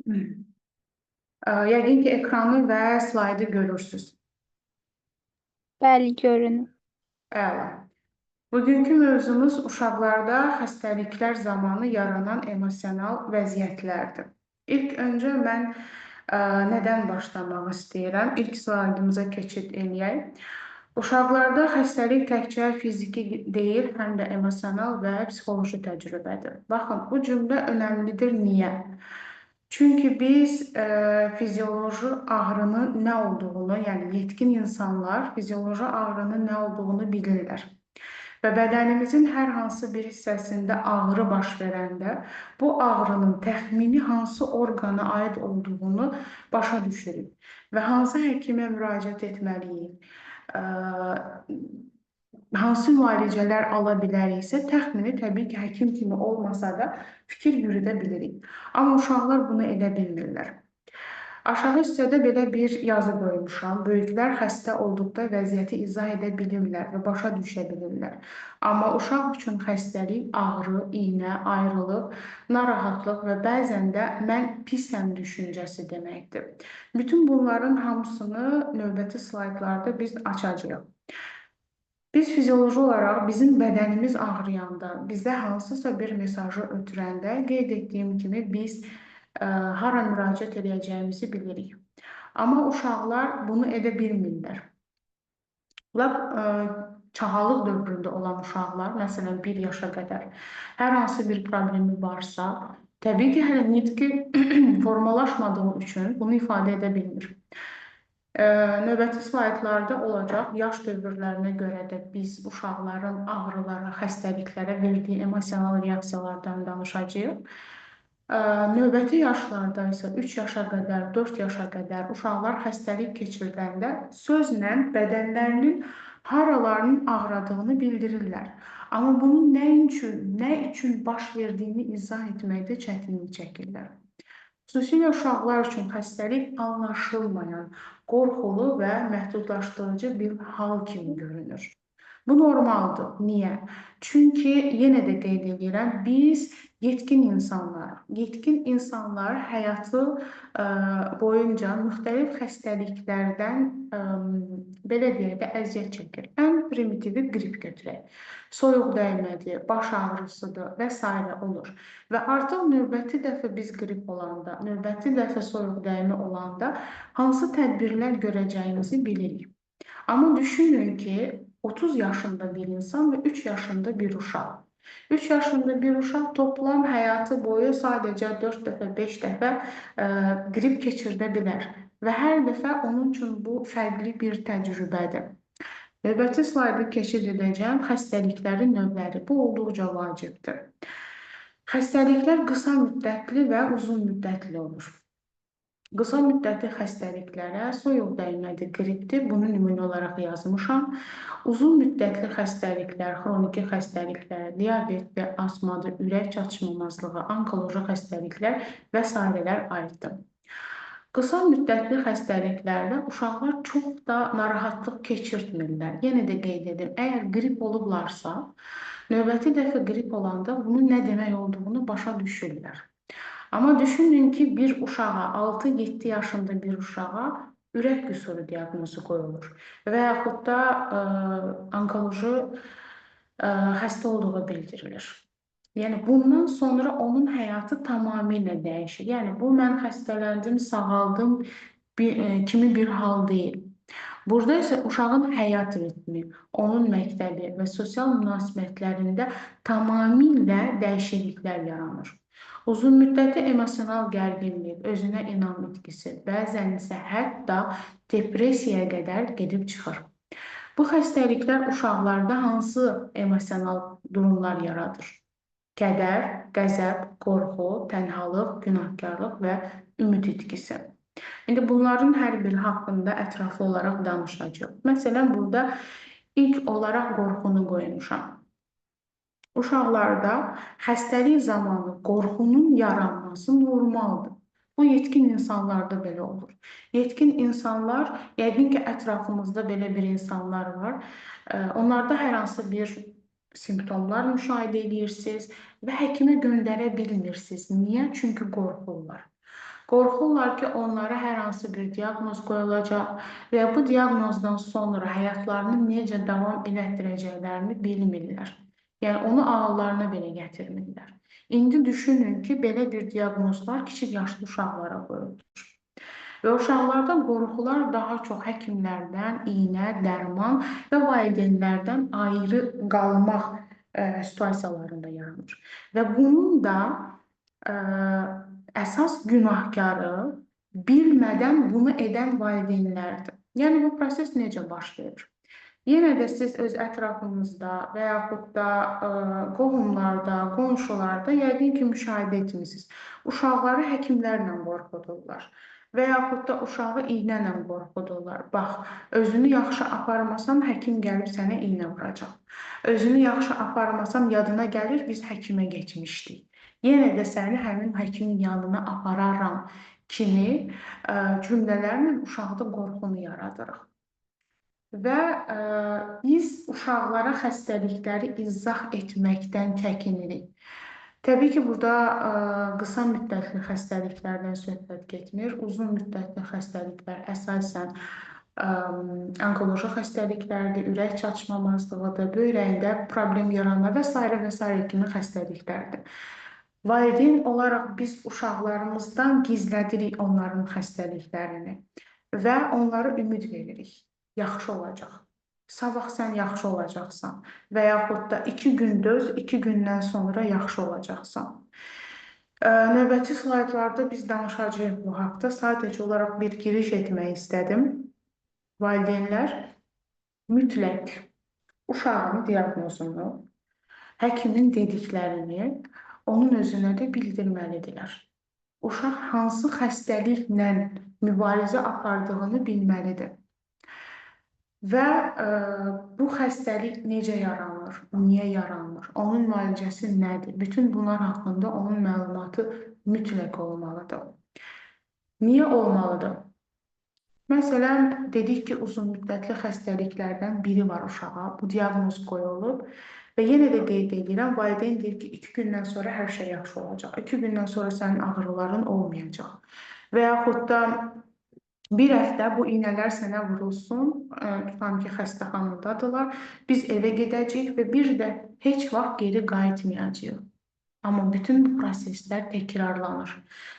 Yəqin ki, ekranı və slaydı görürsünüz. Bəli, görünür. Əla. Bugünkü mövzumuz uşaqlarda xəstəliklər zamanı yaranan emosional vəziyyətlərdir. İlk öncə mən nədən başlamaq istəyirəm? İlk slaydımıza keçid eləyək. Uşaqlarda xəstəlik təkcə fiziki deyil, həm də emosional və psixoloji təcrübədir. Baxın, bu cümlə önəmlidir. Niyə? Çünki biz fizioloji ağrının nə olduğunu, yəni yetkin insanlar fizioloji ağrının nə olduğunu bilirlər. Və bədənimizin hər hansı bir hissəsində ağrı baş verəndə bu ağrının təxmini hansı orqana aid olduğunu başa düşürük və hansı həkimə müraciət etməliyik, hansı müalicələr ala biləriksə, təxmini təbii ki, həkim kimi olmasa da fikir yürüdə bilirik. Amma uşaqlar bunu edə bilmirlər. Aşağı hissədə belə bir yazı qoymuşam. Böyüklər xəstə olduqda vəziyyəti izah edə bilirlər və başa düşə bilirlər. Amma uşaq üçün xəstəlik ağrı, iynə, ayrılıq, narahatlıq və bəzən də mən pisəm düşüncəsi deməkdir. Bütün bunların hamısını növbəti slaydlarda biz açacağıq. Biz fizioloji olaraq bizim bədənimiz ağrıyanda, bizə hansısa bir mesajı ötürəndə qeyd etdiyim kimi biz hara müraciət edəcəyimizi bilirik. Amma uşaqlar bunu edə bilmirlər. Lap çağalıq dövründə olan uşaqlar, məsələn 1 yaşa qədər hər hansı bir problemi varsa, təbii ki, hələ nitqi formalaşmadığı üçün bunu ifadə edə bilmir. Növbəti slaydlarda olacaq yaş dövrlərinə görə də biz uşaqların ağrılara, xəstəliklərə verdiyi emosional reaksiyalardan danışacağıq. Növbəti yaşlarda isə 3 yaşa qədər, 4 yaşa qədər uşaqlar xəstəlik keçirdəndə sözlə bədənlərinin haralarının ağradığını bildirirlər. Amma bunun nə üçün baş verdiyini izah etməkdə çətinlik çəkirlər. Xüsusilə uşaqlar üçün xəstəlik anlaşılmayan, qorxulu və məhdudlaşdırıcı bir hal kimi görünür. Bu normaldır. Niyə? Çünki yenə də qeyd edirəm, biz yetkin insanlarıq. Yetkin insanlar həyatı boyunca müxtəlif xəstəliklərdən belə deyək də əziyyət çəkir. Ən primitivi qrip götürək. Soyuq dəymədir, baş ağrısıdır və sairə olur. Və artıq növbəti dəfə biz qrip olanda, növbəti dəfə soyuq dəymə olanda hansı tədbirlər görəcəyimizi bilirik. Amma düşünün ki, 30 yaşında bir insan və 3 yaşında bir uşaq. 3 yaşında bir uşaq toplam həyatı boyu sadəcə 4 dəfə, 5 dəfə qrip keçirdə bilər və hər dəfə onun üçün bu fərqli bir təcrübədir. Növbəti slaydı keçid edəcəyəm. Xəstəliklərin növləri. Bu olduqca vacibdir. Xəstəliklər qısa müddətli və uzun müddətli olur. Qısa müddətli xəstəliklərə soyuq dəymədir, qripdir. Bunu nümunə olaraq yazmışam. Uzun müddətli xəstəliklər, xroniki xəstəliklər, diabetdir, asmadır, ürək çatışmamazlığı, onkoloji xəstəliklər və sairələr aiddir. Qısa müddətli xəstəliklərdə uşaqlar çox da narahatlıq keçirtmirlər. Yenə də qeyd edim, əgər qrip olublarsa, növbəti dəfə qrip olanda bunun nə demək olduğunu başa düşürlər. Amma düşünün ki, bir uşağa, 6-7 yaşında bir uşağa ürək qüsuru diaqnozu qoyulur və yaxud da onkoloji xəstə olduğu bildirilir. Yəni, bundan sonra onun həyatı tamamilə dəyişir. Yəni, bu, mən xəstələndim, sağaldım kimi bir hal deyil. Burada isə uşağın həyat ritmi, onun məktəbi və sosial münasibətlərində tamamilə dəyişikliklər yaranır. Uzun müddətli emosional gərginlik, özünə inam itkisi, bəzən isə hətta depressiyaya qədər gedib çıxır. Bu xəstəliklər uşaqlarda hansı emosional durumlar yaradır? Kədər, qəzəb, qorxu, tənhalıq, günahkarlıq və ümid itkisi. İndi bunların hər biri haqqında ətraflı olaraq danışacağıq. Məsələn, burada ilk olaraq qorxunu qoymuşam. Uşaqlarda xəstəlik zamanı qorxunun yaranması normaldır. Bu, yetkin insanlarda belə olur. Yetkin insanlar, yəqin ki, ətrafımızda belə bir insanlar var. Onlarda hər hansı bir simptomlar müşahidə edirsiniz və həkimə göndərə bilmirsiniz. Niyə? Çünki qorxurlar. Qorxurlar ki, onlara hər hansı bir diaqnoz qoyulacaq və bu diaqnozdan sonra həyatlarını necə davam elətdirəcəklərini bilmirlər. Yəni, onu ağıllarına belə gətirmirlər. İndi düşünün ki, belə bir diaqnozlar kiçik yaşlı uşaqlara qoyulur. Və uşaqlarda qorxular daha çox həkimlərdən, iynə, dərman və valideynlərdən ayrı qalmaq situasiyalarında yaranır. Və bunun da əsas günahkarı bilmədən bunu edən valideynlərdir. Yəni, bu proses necə baş verir? Yenə də siz öz ətrafınızda və yaxud da qohumlarda, qonşularda yəqin ki, müşahidə etmisiniz. Uşaqları həkimlərlə qorxudurlar və yaxud da uşağı iynə ilə qorxudurlar. Bax, özünü yaxşı aparmasan, həkim gəlib sənə iynə vuracaq. Özünü yaxşı aparmasan, yadına gəlir, biz həkimə getmişdik. Yenə də səni həmin həkimin yanına apararam kimi cümlələrlə uşaqda qorxunu yaradırıq. Və biz uşaqlara xəstəlikləri izah etməkdən çəkinirik. Təbii ki, burada qısa müddətli xəstəliklərdən söhbət getmir. Uzun müddətli xəstəliklər əsasən onkoloji xəstəliklərdir, ürək çatışmamazlığıdır, böyrəyində problem yaranma və s. və s. kimi xəstəliklərdir. Valideyn olaraq biz uşaqlarımızdan gizlədirik onların xəstəliklərini və onlara ümid veririk. Yaxşı olacaq. Sabah sən yaxşı olacaqsan və yaxud da 2 gün döz, 2 gündən sonra yaxşı olacaqsan. Növbəti slaydlarda biz danışacağıq bu haqda. Sadəcə olaraq bir giriş etmək istədim. Valideynlər mütləq uşağın diaqnozunu, həkimin dediklərini onun özünə də bildirməlidirlər. Uşaq hansı xəstəliklə mübarizə apardığını bilməlidir. Və bu xəstəlik necə yaranır, niyə yaranır, onun müalicəsi nədir? Bütün bunlar haqqında onun məlumatı mütləq olmalıdır. Niyə olmalıdır? Məsələn, dedik ki, uzun müddətli xəstəliklərdən biri var uşağa, bu diaqnoz qoyulub və yenə də qeyd edirəm, valideyn deyir ki, 2 gündən sonra hər şey yaxşı olacaq, 2 gündən sonra sənin ağrıların olmayacaq və yaxud da bir həftə bu iynələr sənə vurulsun, tutam ki, xəstəxanadadırlar, biz evə gedəcəyik və bir də heç vaxt geri qayıtmayacağıq. Amma bütün bu proseslər təkrarlanır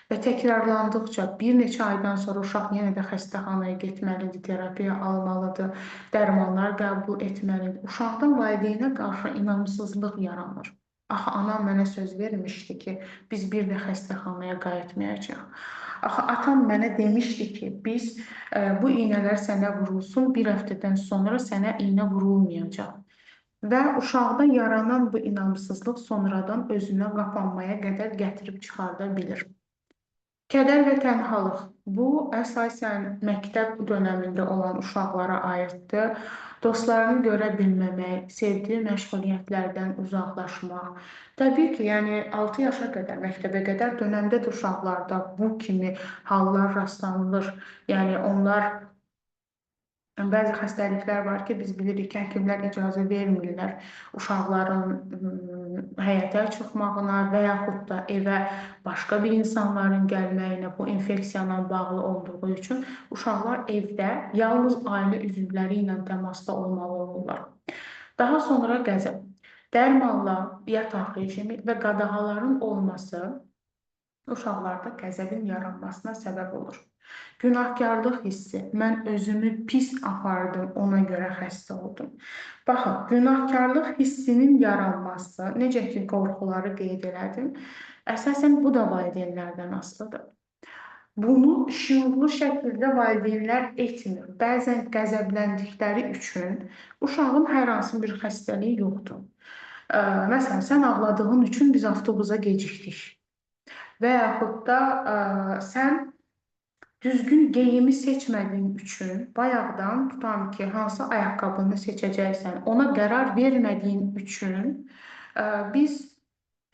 və təkrarlandıqca bir neçə aydan sonra uşaq yenə də xəstəxanaya getməlidir, terapiya almalıdır, dərmanlar qəbul etməlidir. Uşaqda valideynə qarşı inamsızlıq yaranır. Axı, anam mənə söz vermişdi ki, biz bir də xəstəxanaya qayıtmayacağıq. Axı, atam mənə demişdi ki, biz bu iynələr sənə vurulsun, bir həftədən sonra sənə iynə vurulmayacaq. Və uşaqda yaranan bu inamsızlıq sonradan özünə qapanmaya qədər gətirib çıxarda bilir. Kədər və tənhalıq. Bu, əsasən məktəb dönəmində olan uşaqlara aiddir. Dostlarını görə bilməmək, sevdiyi məşğuliyyətlərdən uzaqlaşmaq. Təbii ki, yəni 6 yaşa qədər, məktəbə qədər dönəmdə də uşaqlarda bu kimi hallar rastlanılır. Yəni onlar, bəzi xəstəliklər var ki, biz bilirik ki, həkimlər icazə vermirlər uşaqların həyətə çıxmağına və yaxud da evə başqa bir insanların gəlməyinə, bu infeksiya ilə bağlı olduğu üçün uşaqlar evdə yalnız ailə üzvləri ilə təmasda olmalı olurlar. Daha sonra qəzəb, dərmanla, yataq rejimi və qadağaların olması uşaqlarda qəzəbin yaranmasına səbəb olur. Günahkarlıq hissi, mən özümü pis apardım, ona görə xəstə oldum. Baxın, günahkarlıq hissinin yaranması, necə ki qorxuları qeyd elədim, əsasən bu da valideynlərdən asılıdır. Bunu şüurlu şəkildə valideynlər etmir. Bəzən qəzəbləndikləri üçün uşağın hər hansı bir xəstəliyi yoxdur. Məsələn, sən ağladığın üçün biz avtobusa gecikdik. Və yaxud da sən düzgün geyimi seçmədiyin üçün, bayaqdan tutam ki, hansı ayaqqabını seçəcəksən, ona qərar vermədiyin üçün biz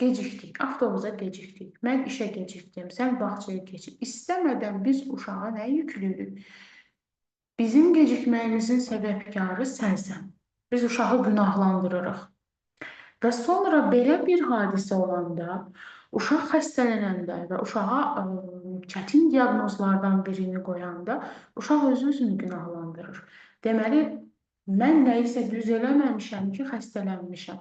gecikdik, avtobusa gecikdik, mən işə gecikdim, sən bağçaya gecikdin. İstəmədən biz uşağa nə yüklüyürük? Bizim gecikməyimizin səbəbkarı sənsən. Biz uşağı günahlandırırıq. Və sonra belə bir hadisə olanda Uşaq xəstələnəndə və uşağa çətin diaqnozlardan birini qoyanda uşaq özü-özünü günahlandırır. Deməli, mən nəyisə düz eləməmişəm ki, xəstələnmişəm.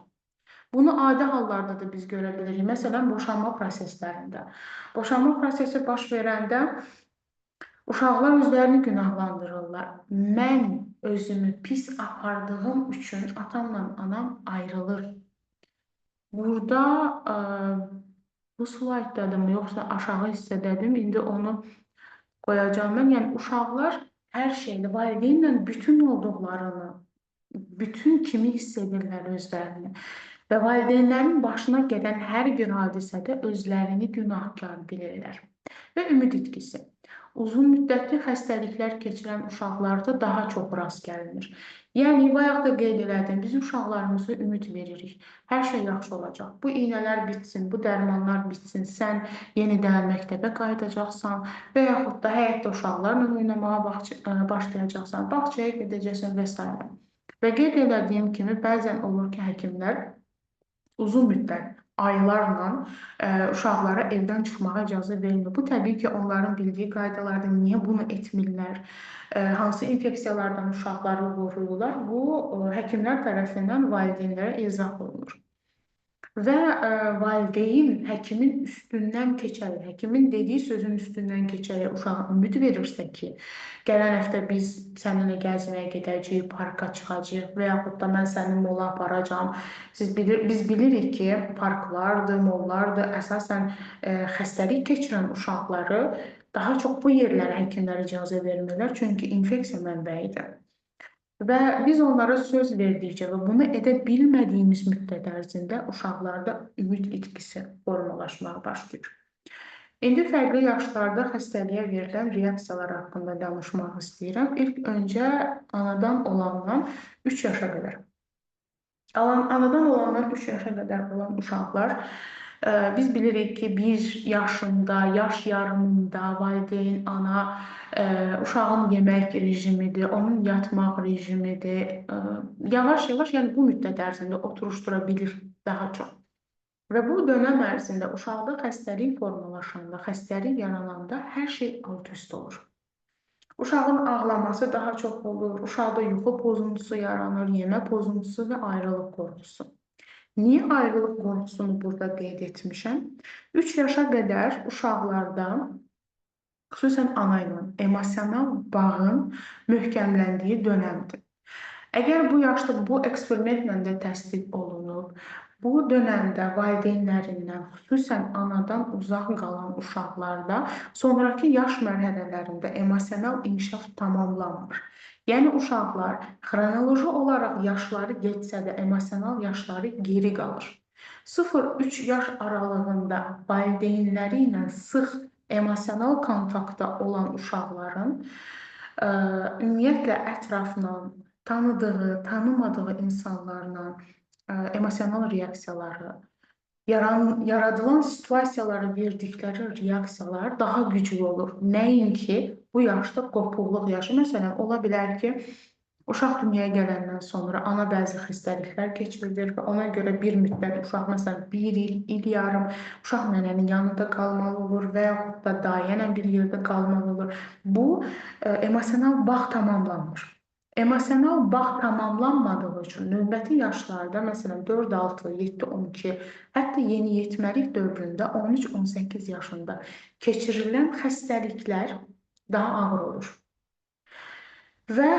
Bunu adi hallarda da biz görə bilirik. Məsələn, boşanma proseslərində. Boşanma prosesi baş verəndə uşaqlar özlərini günahlandırırlar. Mən özümü pis apardığım üçün atamla anam ayrılır. Burada bu slayddadır, yoxsa aşağı hissədədir? İndi onu qoyacağam mən. Yəni, uşaqlar hər şeydə valideynlə bütün olduqlarını, bütün kimi hiss edirlər özlərini. Və valideynlərin başına gələn hər bir hadisədə özlərini günahkar bilirlər. Və ümid itkisi. Uzun müddətli xəstəliklər keçirən uşaqlarda daha çox rast gəlinir. Yəni, bayaq da qeyd elədim, biz uşaqlarımıza ümid veririk. Hər şey yaxşı olacaq. Bu iynələr bitsin, bu dərmanlar bitsin, sən yenidən məktəbə qayıdacaqsan və yaxud da həyətdə uşaqlarla oynamağa başlayacaqsan, bağçaya gedəcəksən və s. Və qeyd elədiyim kimi, bəzən olur ki, həkimlər uzun müddət, aylarla uşaqlara evdən çıxmağa icazə verilmir. Bu, təbii ki, onların bildiyi qaydalardır. Niyə bunu etmirlər? Hansı infeksiyalardan uşaqları qoruyurlar? Bu, həkimlər tərəfindən valideynlərə izah olunur. Və valideyn həkimin üstündən keçərək, həkimin dediyi sözün üstündən keçərək uşağa ümid verirsə ki, gələn həftə biz səninlə gəzməyə gedəcəyik, parka çıxacağıq və yaxud da mən səni mola aparacağam. Biz bilirik ki, parklardır, mollardır, əsasən xəstəlik keçirən uşaqları daha çox bu yerlərə həkimlər icazə vermirlər, çünki infeksiya mənbəyidir. Və biz onlara söz verdikcə və bunu edə bilmədiyimiz müddət ərzində uşaqlarda ümid itkisi formalaşmağa başlayır. İndi fərqli yaşlarda xəstəliyə verilən reaksiyalar haqqında danışmaq istəyirəm. İlk öncə anadan olandan 3 yaşa qədər. Anadan olandan 3 yaşa qədər olan uşaqlar, biz bilirik ki, 1 yaşında, yaş yarımında valideyn, ana uşağın yemək rejimidir, onun yatmaq rejimidir. Yavaş-yavaş, yəni bu müddət ərzində oturuşdura bilir daha çox. Və bu dönəm ərzində uşaqda xəstəlik formalaşanda, xəstəlik yarananda hər şey alt-üst olur. Uşağın ağlaması daha çox olur, uşaqda yuxu pozuntusu yaranır, yemə pozuntusu və ayrılıq qorxusu. Niyə ayrılıq qorxusunu burada qeyd etmişəm? 3 yaşa qədər uşaqlarda, xüsusən ana ilə emosional bağın möhkəmləndiyi dönəmdir. Əgər bu yaşda bu eksperimentlə də təsdiq olunub, bu dönəmdə valideynlərindən, xüsusən anadan uzaq qalan uşaqlarda sonrakı yaş mərhələlərində emosional inkişaf tamamlanmır. Yəni, uşaqlar xronoloji olaraq yaşları getsə də emosional yaşları geri qalır. 0-3 yaş aralığında valideynləri ilə sıx emosional kontaktda olan uşaqların ümumiyyətlə ətrafla, tanıdığı, tanımadığı insanlarla emosional reaksiyaları, yaradılan situasiyalara verdikləri reaksiyalar daha güclü olur. Nəinki bu yaşda qopuqluq yaşı. Məsələn, ola bilər ki, uşaq dünyaya gələndən sonra ana bəzi xəstəliklər keçirilir və ona görə bir müddət uşaq, məsələn, bir il, il yarım uşaq nənənin yanında qalmalı olur və yaxud da dayə ilə bir yerdə qalmalı olur. Bu, emosional bağ tamamlanmır. Emosional bağ tamamlanmadığı üçün növbəti yaşlarda, məsələn, 4, 6, 7, 12, hətta yeniyetməlik dövründə 13-18 yaşında keçirilən xəstəliklər daha ağır olur. Və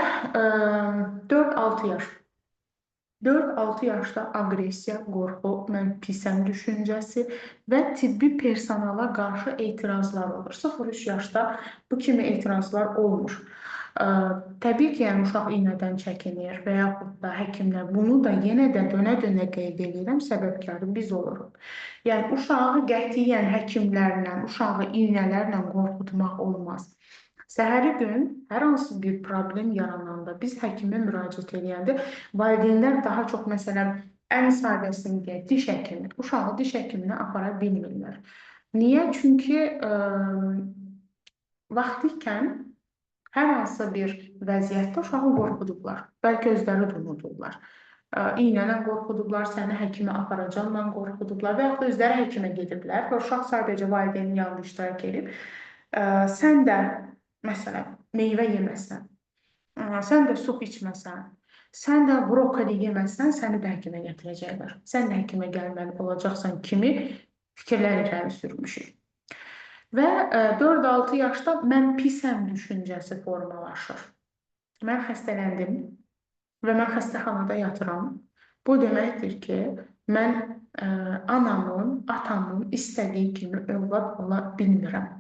4-6 yaş. 4-6 yaşda aqressiya, qorxu, mən pisəm düşüncəsi və tibbi personala qarşı etirazlar olur. 0-3 yaşda bu kimi etirazlar olmur. Təbii ki, yəni uşaq iynədən çəkinir və yaxud da həkimlər, bunu da yenə də dönə-dönə qeyd edirəm, səbəbkarı biz oluruq. Yəni uşağı qətiyyən həkimlərlə, uşağı iynələrlə qorxutmaq olmaz. Səhəri gün hər hansı bir problem yarananda biz həkimə müraciət eləyəndə valideynlər daha çox, məsələn, ən sadəsini deyək, diş həkimi, uşağı diş həkiminə apara bilmirlər. Niyə? Çünki vaxtı ikən hər hansısa bir vəziyyətdə uşağı qorxudublar. Bəlkə özləri də unudurlar. İynə ilə qorxudublar, səni həkimə aparacaqla qorxudublar və yaxud da özləri həkimə gediblər və uşaq sadəcə valideynin yanında iştirak edib. Sən də, məsələn, meyvə yeməsən, sən də sup içməsən, sən də brokoli yeməsən, səni də həkimə gətirəcəklər. Sən də həkimə gəlməli olacaqsan kimi fikirlər irəli sürmüşük. Və 4-6 yaşda mən pisəm düşüncəsi formalaşır. Mən xəstələndim və mən xəstəxanada yatıram. Bu deməkdir ki, mən anamın, atamın istədiyi kimi övlad ola bilmirəm.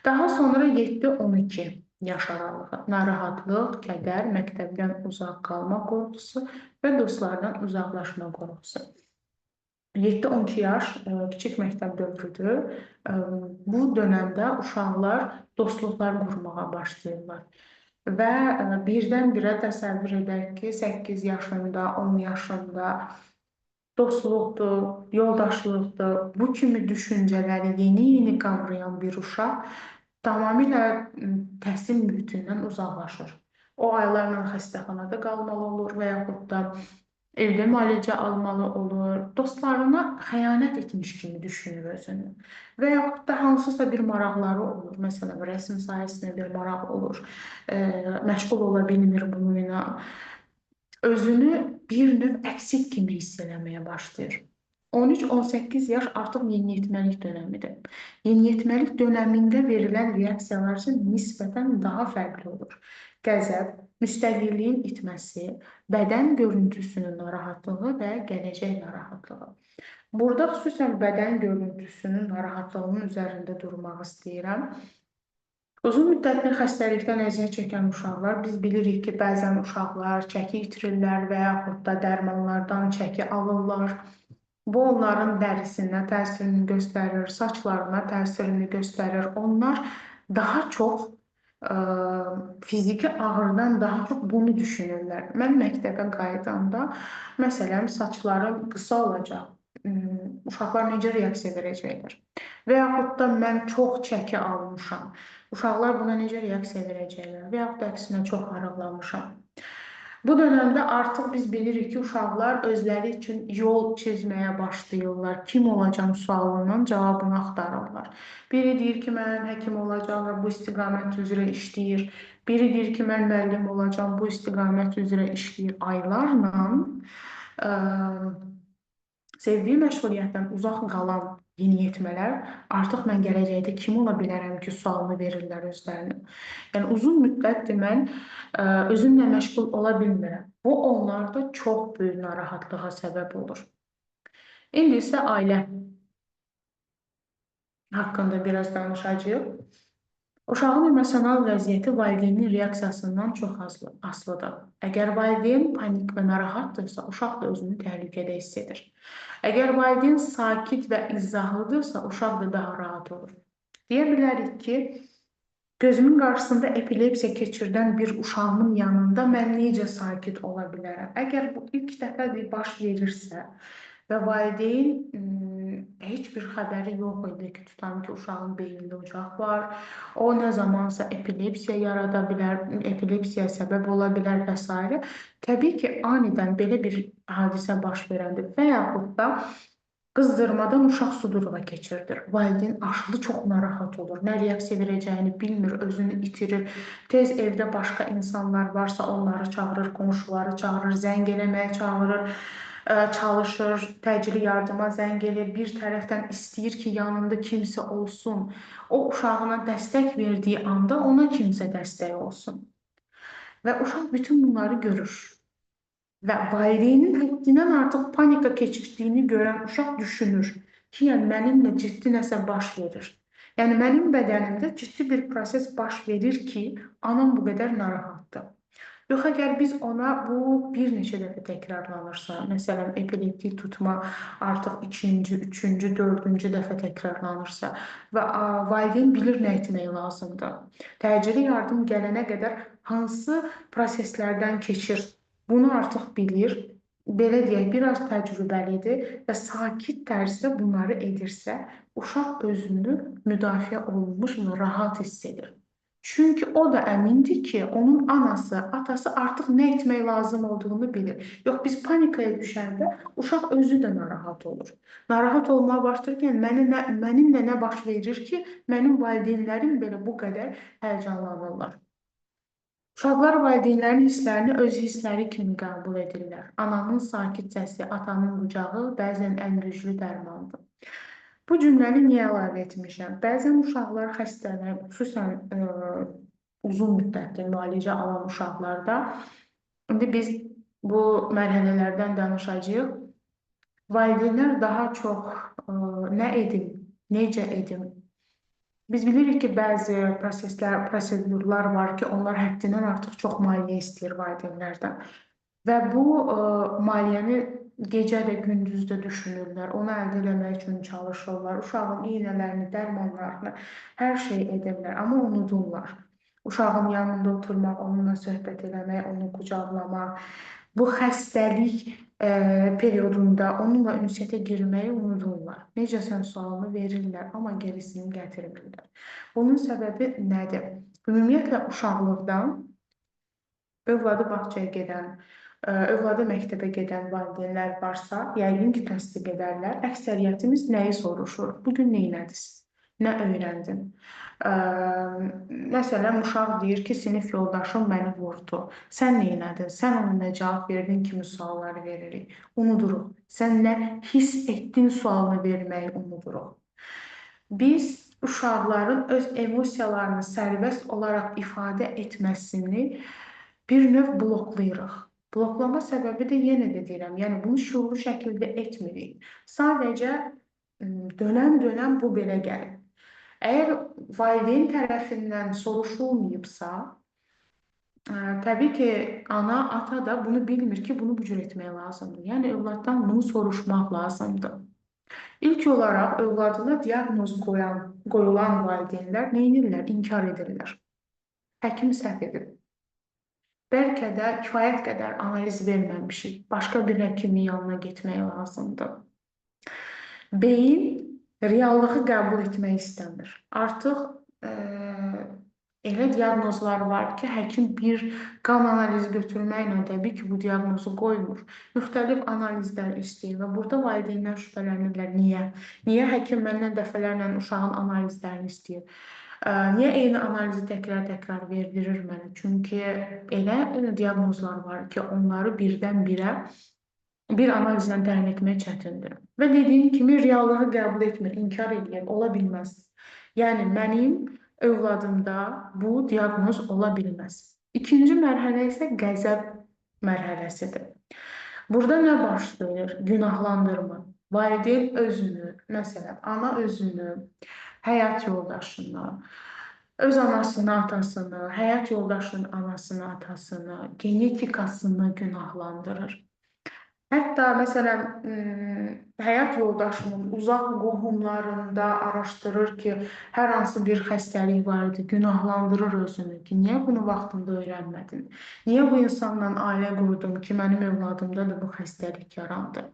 Daha sonra 7-12 yaş aralığı, narahatlıq, kədər, məktəbdən uzaq qalma qorxusu və dostlardan uzaqlaşma qorxusu. 7-12 yaş kiçik məktəb dövrüdür. Bu dönəmdə uşaqlar dostluqlar qurmağa başlayırlar. Və birdən-birə təsəvvür edək ki, 8 yaşında, 10 yaşında dostluqdur, yoldaşlıqdır, bu kimi düşüncələri yeni-yeni qavrayan bir uşaq tamamilə təhsil mühitindən uzaqlaşır. O aylarla xəstəxanada qalmalı olur və yaxud da evdə müalicə almalı olur, dostlarına xəyanət etmiş kimi düşünür özünü. Və yaxud da hansısa bir maraqları olur. Məsələn, rəsm sahəsinə bir maraq olur, məşğul ola bilmir bununla. Özünü bir növ əksik kimi hiss eləməyə başlayır. 13-18 yaş artıq yeniyetməlik dönəmidir. Yeniyetməlik dönəmində verilən reaksiyalar isə nisbətən daha fərqli olur. Qəzəb, müstəqilliyin itməsi, bədən görüntüsünün narahatlığı və gələcək narahatlığı. Burada xüsusən bədən görüntüsünün narahatlığının üzərində durmaq istəyirəm. Uzun müddətli xəstəlikdən əziyyət çəkən uşaqlar, biz bilirik ki, bəzən uşaqlar çəki itirirlər və yaxud da dərmanlardan çəki alırlar. Bu, onların dərisinə təsirini göstərir, saçlarına təsirini göstərir. Onlar daha çox fiziki ağrıdan daha çox bunu düşünürlər. Mən məktəbə qayıdanda, məsələn, saçlarım qısa olacaq. Uşaqlar necə reaksiya verəcəklər? Və yaxud da mən çox çəki almışam. Uşaqlar buna necə reaksiya verəcəklər? Və yaxud da əksinə çox arıqlamışam. Bu dönəmdə artıq biz bilirik ki, uşaqlar özləri üçün yol çizməyə başlayırlar. Kim olacam sualının cavabını axtarırlar. Biri deyir ki, mən həkim olacam və bu istiqamət üzrə işləyir. Biri deyir ki, mən müəllim olacam, bu istiqamət üzrə işləyir. Aylarla sevdiyi məşğuliyyətdən uzaq qalan yeniyetmələr artıq mən gələcəkdə kim ola bilərəm ki, sualını verirlər özlərinə. Yəni, uzun müddətdir mən özümlə məşğul ola bilmirəm. Bu, onlarda çox böyük narahatlığa səbəb olur. İndi isə ailə haqqında biraz danışacağıq. Uşağın emosional vəziyyəti valideynin reaksiyasından çox asılıdır. Əgər valideyn panik və narahatdırsa, uşaq da özünü təhlükədə hiss edir. Əgər valideyn sakit və izahlıdırsa, uşaq da daha rahat olur. Deyə bilərik ki, gözümün qarşısında epilepsiya keçirdən bir uşağımın yanında mən necə sakit ola bilərəm? Əgər bu ilk dəfə bir baş verirsə və valideyn heç bir xəbəri yox idi ki, tutam ki, uşağın beynində ocaq var, o nə zamansa epilepsiya yarada bilər, epilepsiyaya səbəb ola bilər və s. Təbii ki, anidən belə bir hadisə baş verəndə və yaxud da qızdırmadan uşaq sudurğa keçirdir. Valideyn aşırı çox narahat olur, nə reaksiya verəcəyini bilmir, özünü itirir. Tez evdə başqa insanlar varsa onları çağırır, qonşuları çağırır, zəng eləməyə çağırır, çalışır, təcili yardıma zəng eləyir. Bir tərəfdən istəyir ki, yanında kimsə olsun. O uşağına dəstək verdiyi anda ona kimsə dəstək olsun. Və uşaq bütün bunları görür. Və valideynin həddindən artıq panika keçirdiyini görən uşaq düşünür ki, yəni mənimlə ciddi nəsə baş verir. Yəni mənim bədənimdə ciddi bir proses baş verir ki, anam bu qədər narahatdır. Yox, əgər biz ona bu bir neçə dəfə təkrarlanırsa, məsələn, epileptik tutma artıq ikinci, üçüncü, dördüncü dəfə təkrarlanırsa və valideyn bilir nə etmək lazımdır. Təcili yardım gələnə qədər hansı proseslərdən keçir, bunu artıq bilir, belə deyək, biraz təcrübəlidir və sakit tərzdə bunları edirsə, uşaq özünü müdafiə olunmuş və rahat hiss edir. Çünki o da əmindir ki, onun anası, atası artıq nə etmək lazım olduğunu bilir. Yox, biz panikaya düşəndə uşaq özü də narahat olur. Narahat olmağa başlayırkən mənimlə nə baş verir ki, mənim valideynlərim belə bu qədər həyəcanlanırlar. Uşaqlar valideynlərin hisslərini öz hissləri kimi qəbul edirlər. Ananın sakit səsi, atanın qucağı bəzən ən güclü dərmandır. Bu cümləni niyə əlavə etmişəm? Bəzən uşaqlar xəstələnir, xüsusən uzun müddətli müalicə alan uşaqlarda. İndi biz bu mərhələlərdən danışacağıq. Valideynlər daha çox nə edim, necə edim? Biz bilirik ki, bəzi proseslər, prosedurlar var ki, onlar həddindən artıq çox maliyyə istəyir valideynlərdən. Və bu maliyyəni gecə də, gündüz də düşünürlər, onu əldə eləmək üçün çalışırlar, uşağın iynələrini, dərmanlarını, hər şey edirlər, amma unudurlar. Uşağın yanında oturmaq, onunla söhbət eləmək, onu qucaqlamaq, bu xəstəlik periodunda onunla ünsiyyətə girməyi unudurlar. Necəsən sualını verirlər, amma gerisini gətirmirlər. Bunun səbəbi nədir? Ümumiyyətlə, uşaqlıqdan övladı bağçaya gedən, övladı məktəbə gedən valideynlər varsa, yəqin ki, təsdiq edərlər. Əksəriyyətimiz nəyi soruşur? Bugün nə elədiniz? Nə öyrəndin? Məsələn, uşaq deyir ki, sinif yoldaşım məni vurdu. Sən nə elədin? Sən ona nə cavab verdin kimi sualları veririk. Unuduruq. Sən nə hiss etdin sualını verməyi unuduruq. Biz uşaqların öz emosiyalarını sərbəst olaraq ifadə etməsini bir növ bloklayırıq. Bloklama səbəbi də yenə də deyirəm, yəni bunu şuurlu şəkildə etmirik. Sadəcə dönəm-dönəm bu belə gəlir. Əgər valideyn tərəfindən soruşulmayıbsa, təbii ki, ana, ata da bunu bilmir ki, bunu bu cür etmək lazımdır. Yəni, övladdan bunu soruşmaq lazımdır. İlk olaraq övladına diaqnoz qoyulan valideynlər nə edirlər? İnkar edirlər. Həkim səhv edib. Bəlkə də kifayət qədər analiz verməmişik. Başqa bir həkimin yanına getmək lazımdır. Beyin reallığı qəbul etmək istəmir. Artıq elə diaqnozlar var ki, həkim bir qan analizi götürməklə təbii ki, bu diaqnozu qoymur. Müxtəlif analizlər istəyir və burada valideynlər şübhələnirlər. Niyə? Niyə həkim məndən dəfələrlə uşağın analizlərini istəyir? Niyə eyni analizi təkrar-təkrar verdirir mənə? Çünki elə diaqnozlar var ki, onları birdən-birə bir analizlə təyin etmək çətindir. Və dediyim kimi, reallığı qəbul etmir, inkar edir, ola bilməz. Yəni, mənim övladımda bu diaqnoz ola bilməz. İkinci mərhələ isə qəzəb mərhələsidir. Burada nə baş verir? Günahlandırma. Valideyn özünü, məsələn, ana özünü, həyat yoldaşını, öz anasını, atasını, həyat yoldaşının anasını, atasını, genetikasını günahlandırır. Hətta, məsələn, həyat yoldaşının uzaq qohumlarında araşdırır ki, hər hansı bir xəstəlik var idi, günahlandırır özünü ki, niyə bunu vaxtında öyrənmədin? Niyə bu insanla ailə qurdum ki, mənim övladımda da bu xəstəlik yarandı?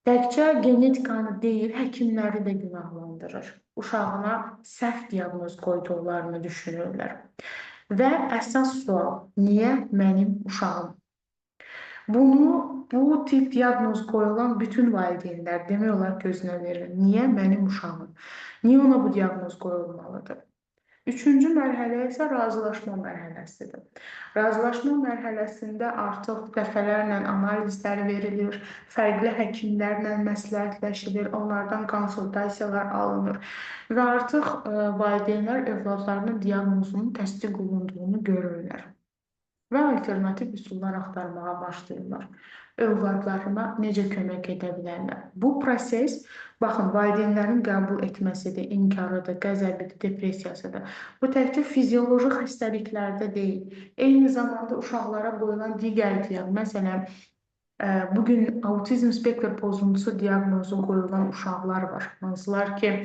Təkcə genetikanı deyil, həkimləri də günahlandırır. Uşağına səhv diaqnoz qoyduqlarını düşünürlər. Və əsas sual, niyə mənim uşağım? Bu tip diaqnoz qoyulan bütün valideynlər demək olar ki, özünə verir. Niyə mənim uşağım? Niyə ona bu diaqnoz qoyulmalıdır? Üçüncü mərhələ isə razılaşma mərhələsidir. Razılaşma mərhələsində artıq dəfələrlə analizlər verilir, fərqli həkimlərlə məsləhətləşilir, onlardan konsultasiyalar alınır və artıq valideynlər övladlarının diaqnozunun təsdiq olunduğunu görürlər və alternativ üsullar axtarmağa başlayırlar. Övladlarına necə kömək edə bilərlər? Bu proses, baxın, valideynlərin qəbul etməsidir, inkarıdır, qəzəbidir, depressiyasıdır. Bu təkcə fizioloji xəstəliklərdə deyil. Eyni zamanda uşaqlara qoyulan digər diaqnoz, məsələn, bugün autizm spektr pozuntusu diaqnozu qoyulan uşaqlar var. Hansılar ki,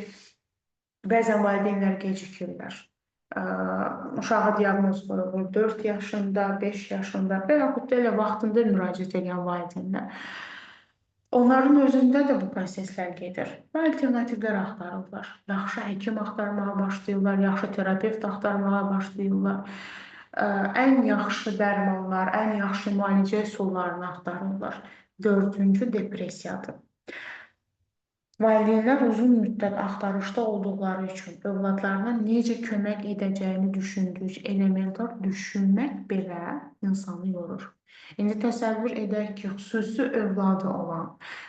bəzən valideynlər gecikirlər. Uşağa diaqnoz qoyulur 4 yaşında, 5 yaşında və yaxud da elə vaxtında müraciət edən valideynlər. Onların özündə də bu proseslər gedir və alternativlər axtarırlar. Yaxşı həkim axtarmağa başlayırlar, yaxşı terapevt axtarmağa başlayırlar. Ən yaxşı dərmanlar, ən yaxşı müalicə üsullarını axtarırlar. Dördüncü depressiyadır. Valideynlər uzun müddət axtarışda olduqları üçün övladlarına necə kömək edəcəyini düşündüyü elementar düşünmək belə insanı yorur. İndi təsəvvür edək ki, xüsusi övladı olan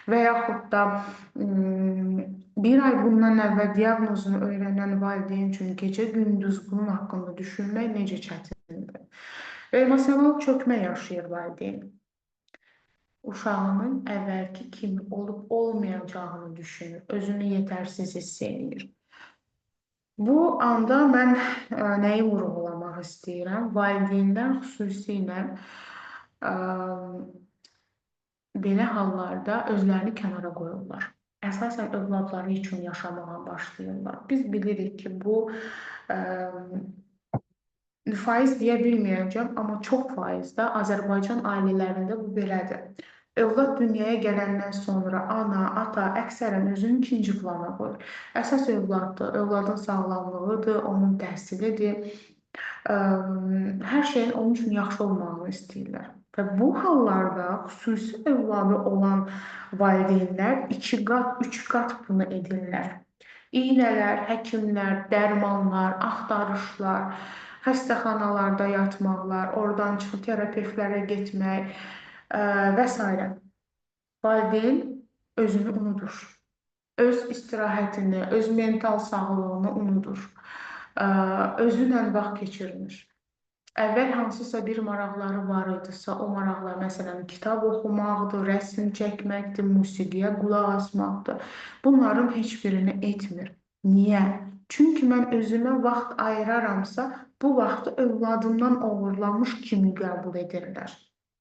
və yaxud da bir ay bundan əvvəl diaqnozunu öyrənən valideyn üçün gecə-gündüz bunun haqqında düşünmək necə çətindir. Və emosional çökmə yaşayır valideyn. Uşağının əvvəlki kimi olub olmayacağını düşünür, özünü yetərsiz hiss eləyir. Bu anda mən nəyi vurğulamaq istəyirəm? Valideynlər xüsusilə belə hallarda özlərini kənara qoyurlar. Əsasən övladları üçün yaşamağa başlayırlar. Biz bilirik ki, bu faiz deyə bilməyəcəm, amma çox faizdə Azərbaycan ailələrində bu belədir. Övlad dünyaya gələndən sonra ana, ata əksərən özünü ikinci plana qoyur. Əsas övladdır, övladın sağlamlığıdır, onun təhsilidir. Hər şeyin onun üçün yaxşı olmağını istəyirlər. Və bu hallarda xüsusi övladı olan valideynlər 2 qat, 3 qat bunu edirlər. İynələr, həkimlər, dərmanlar, axtarışlar, xəstəxanalarda yatmaqlar, oradan çıxıb terapevtlərə getmək və s. Valideyn özünü unudur. Öz istirahətini, öz mental sağlığını unudur. Özü ilə vaxt keçirmir. Əvvəl hansısa bir maraqları var idisə, o maraqlar məsələn kitab oxumaqdır, rəsm çəkməkdir, musiqiyə qulaq asmaqdır. Bunların heç birini etmir. Niyə? Çünki mən özümə vaxt ayıraramsa, bu vaxtı övladımdan oğurlamış kimi qəbul edirlər.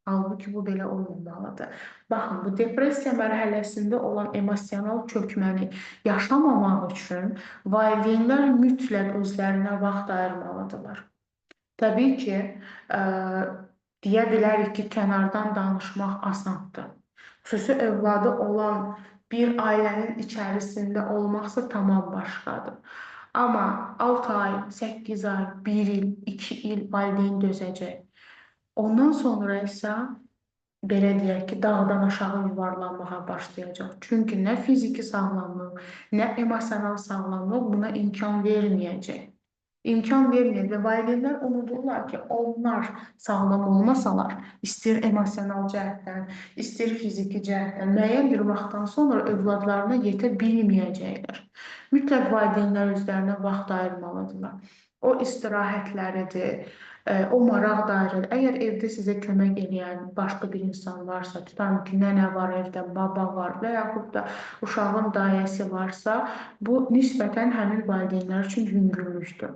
Halbuki bu belə olmamalıdır. Baxın, bu depressiya mərhələsində olan emosional çökməni yaşamamaq üçün valideynlər mütləq özlərinə vaxt ayırmalıdırlar. Təbii ki, deyə bilərik ki, kənardan danışmaq asandır. Xüsusi övladı olan bir ailənin içərisində olmaqsa tamam başqadır. Amma 6 ay, 8 ay, 1 il, 2 il valideyn dözəcək. Ondan sonra isə belə deyək ki, dağdan aşağı yuvarlanmağa başlayacaq. Çünki nə fiziki sağlamlıq, nə emosional sağlamlıq buna imkan verməyəcək. İmkan verməyəcək və valideynlər unudurlar ki, onlar sağlam olmasalar, istər emosional cəhətdən, istər fiziki cəhətdən müəyyən bir vaxtdan sonra övladlarına yetə bilməyəcəklər. Mütləq valideynlər özlərinə vaxt ayırmalıdırlar. O istirahətləridir, o maraq dairədir. Əgər evdə sizə kömək eləyən başqa bir insan varsa, tutalım ki, nənə var evdə, baba var və yaxud da uşağın dayəsi varsa, bu nisbətən həmin valideynlər üçün yüngüllükdür.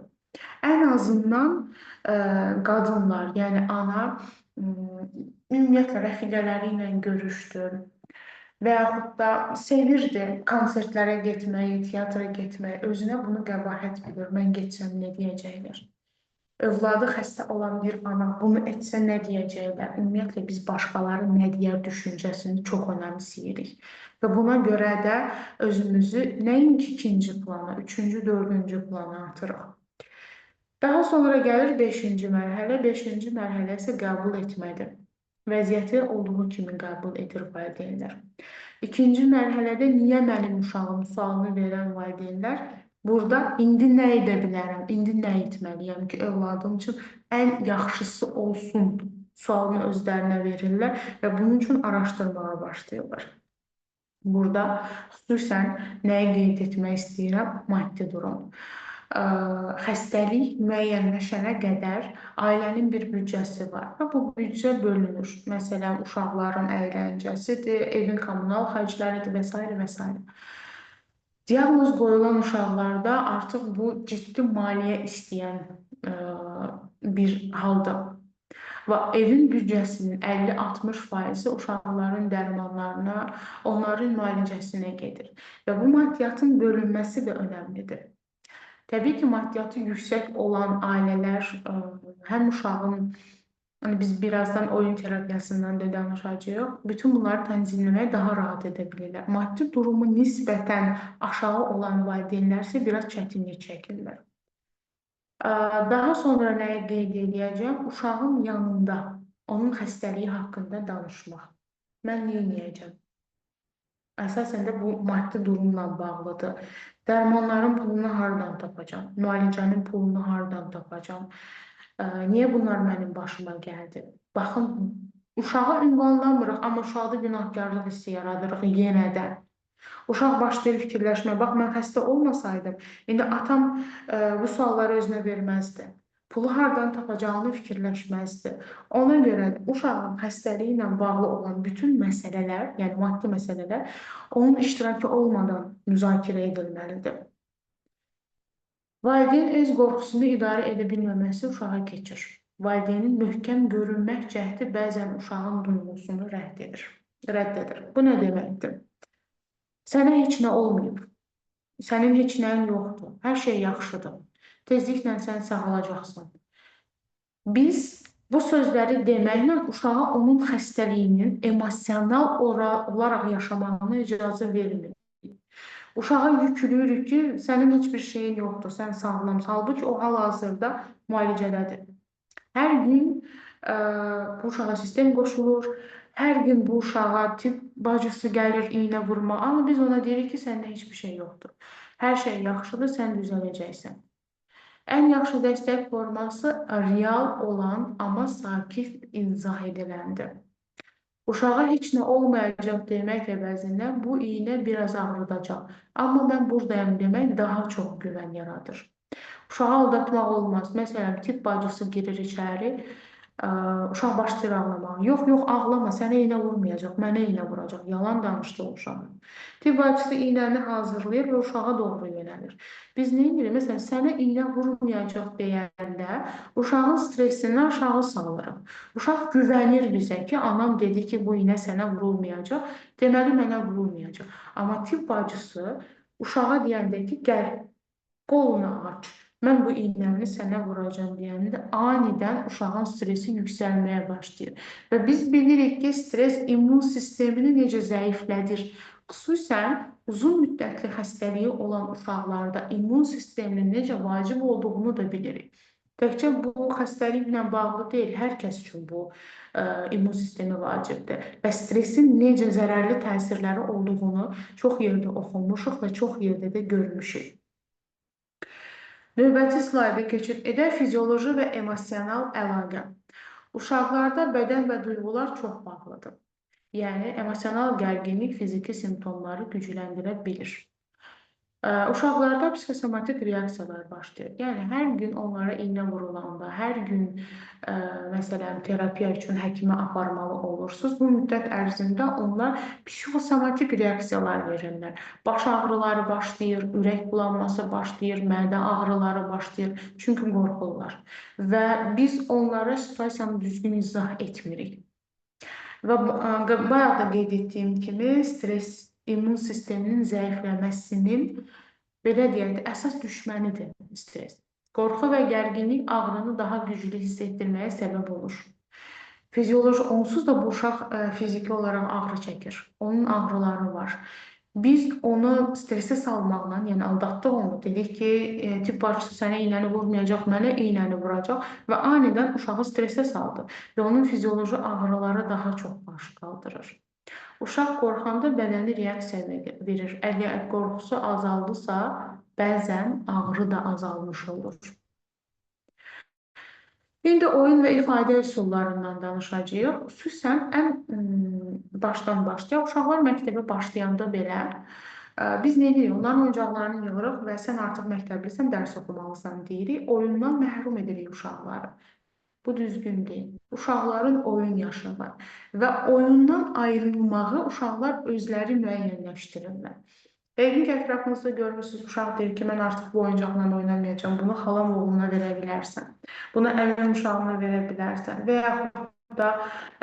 Ən azından qadınlar, yəni ana ümumiyyətlə rəfiqələri ilə görüşdü və yaxud da sevirdi konsertlərə getməyi, teatra getməyi, özünə bunu qəbahət bilir. Mən getsəm nə deyəcəklər? Övladı xəstə olan bir ana bunu etsə nə deyəcəklər? Ümumiyyətlə biz başqaları nə deyər düşüncəsini çox önəmsiyirik. Və buna görə də özümüzü nəinki ikinci plana, üçüncü, dördüncü plana atırıq. Daha sonra gəlir beşinci mərhələ. Beşinci mərhələ isə qəbul etmədir. Vəziyyəti olduğu kimi qəbul edir valideynlər. İkinci mərhələdə niyə mənim uşağım sualını verən valideynlər burada indi nə edə bilərəm, indi nə etməliyəm ki, övladım üçün ən yaxşısı olsun sualını özlərinə verirlər və bunun üçün araşdırmağa başlayırlar. Burada xüsusən nəyi qeyd etmək istəyirəm? Maddi durum. Xəstəlik müəyyənləşənə qədər ailənin bir büdcəsi var və bu büdcə bölünür. Məsələn, uşaqların əyləncəsidir, evin kommunal xərcləridir və s. və s. Diaqnoz qoyulan uşaqlarda artıq bu ciddi maliyyə istəyən bir haldır. Və evin büdcəsinin 50-60%-i uşaqların dərmanlarına, onların müalicəsinə gedir. Və bu maddiyyatın bölünməsi də önəmlidir. Təbii ki, maddiyyatı yüksək olan ailələr həm uşağın Hani biz birazdan oyun terapiyasından da danışacağıq. Bütün bunları tənzimləməyi daha rahat edə bilirlər. Maddi durumu nisbətən aşağı olan valideynlər isə biraz çətinlik çəkirlər. Daha sonra nəyi qeyd edəcəyəm? Uşağın yanında onun xəstəliyi haqqında danışmaq. Mən nə edəcəm? Əsasən də bu maddi durumla bağlıdır. Dərmanların pulunu hardan tapacam? Müalicənin pulunu hardan tapacam? Niyə bunlar mənim başıma gəldi? Baxın, uşağı ünvanlamırıq, amma uşaqda günahkarlıq hissi yaradırıq yenə də. Uşaq başlayır fikirləşməyə, bax, mən xəstə olmasaydım, indi atam bu sualları özünə verməzdi. Pulu hardan tapacağını fikirləşməzdi. Ona görə də uşağın xəstəliyi ilə bağlı olan bütün məsələlər, yəni maddi məsələlər, onun iştirakı olmadan müzakirə edilməlidir. Valideyn öz qorxusunu idarə edə bilməməsi uşağa keçir. Valideynin möhkəm görünmək cəhdi bəzən uşağın duyğusunu rədd edir. Bu nə deməkdir? Sənə heç nə olmayıb, sənin heç nəyin yoxdur, hər şey yaxşıdır. Tezliklə sən sağalacaqsan. Biz bu sözləri deməklə uşağa onun xəstəliyinin emosional olaraq yaşamağına icazə vermirik. Uşağa yüklüyürük ki, sənin heç bir şeyin yoxdur, sən sağlamsan. Halbuki o hal-hazırda müalicədədir. Hər gün bu uşağa sistem qoşulur, hər gün bu uşağa tibb bacısı gəlir iynə vurma. Amma biz ona deyirik ki, səndə heç bir şey yoxdur. Hər şey yaxşıdır, sən düzələcəksən. Ən yaxşı dəstək forması real olan, amma sakit izah ediləndir. Uşağa heç nə olmayacaq demək əvəzinə bu iynə biraz ağrıdacaq. Amma mən buradayam demək daha çox güvən yaradır. Uşağı aldatmaq olmaz. Məsələn, tibb bacısı girir içəri, uşaq başlayır ağlamağa. Yox, yox, ağlama, sənə iynə vurmayacaq, mənə iynə vuracaq. Yalan danışdı o uşağa. Tibb bacısı iynəni hazırlayır və uşağa doğru yönəlir. Biz nə edirik? Məsələn, sənə iynə vurmayacaq deyəndə uşağın stresini aşağı salırıq. Uşaq güvənir bizə ki, anam dedi ki, bu iynə sənə vurulmayacaq, deməli mənə vurulmayacaq. Amma tibb bacısı uşağa deyəndə ki, gəl, qolunu aç, mən bu iynəni sənə vuracam deyəndə anidən uşağın stresi yüksəlməyə başlayır. Və biz bilirik ki, stres immun sistemini necə zəiflədir. Xüsusən uzun müddətli xəstəliyi olan uşaqlarda immun sisteminin necə vacib olduğunu da bilirik. Təkcə bu xəstəliklə bağlı deyil, hər kəs üçün bu immun sistemi vacibdir. Və stresin necə zərərli təsirləri olduğunu çox yerdə oxumuşuq və çox yerdə də görmüşük. Növbəti slayda keçid edək, fizioloji və emosional əlaqə. Uşaqlarda bədən və duyğular çox bağlıdır. Yəni, emosional gərginlik fiziki simptomları gücləndirə bilir. Uşaqlarda psixosomatik reaksiyalar başlayır. Yəni, hər gün onlara iynə vurulanda, hər gün məsələn, terapiya üçün həkimə aparmalı olursunuz. Bu müddət ərzində onlar psixosomatik reaksiyalar verirlər. Baş ağrıları başlayır, ürək bulanması başlayır, mədə ağrıları başlayır. Çünki qorxurlar. Və biz onlara situasiyanı düzgün izah etmirik. Və bayaq da qeyd etdiyim kimi, stres immun sisteminin zəifləməsinin, belə deyək də, əsas düşmənidir stres. Qorxu və gərginlik ağrını daha güclü hiss etdirməyə səbəb olur. Fizioloji, onsuz da bu uşaq fiziki olaraq ağrı çəkir. Onun ağrıları var. Biz onu stresə salmaqla, yəni aldatdıq onu, dedik ki, tibb bacısı sənə iynəni vurmayacaq, mənə iynəni vuracaq və anidən uşağı stresə saldı və onun fizioloji ağrıları daha çox baş qaldırır. Uşaq qorxanda bədəni reaksiya verir. Əgər qorxusu azaldısa, bəzən ağrı da azalmış olur. İndi oyun və ifadə üsullarından danışacağıq. Xüsusən ən başdan başlayaq. Uşaqlar məktəbə başlayanda belə biz nə edirik? Onların oyuncaqlarını yığırıq və sən artıq məktəblisən, dərs oxumalısan deyirik. Oyundan məhrum edirik uşaqları. Bu düzgün deyil. Uşaqların oyun yaşı var və oyundan ayrılmağı uşaqlar özləri müəyyənləşdirirlər. Yəqin ki, ətrafınızda görmürsünüz, uşaq deyir ki, mən artıq bu oyuncaqla oynamayacağam, bunu xalam oğluna verə bilərsən, bunu əmim uşağına verə bilərsən və yaxud da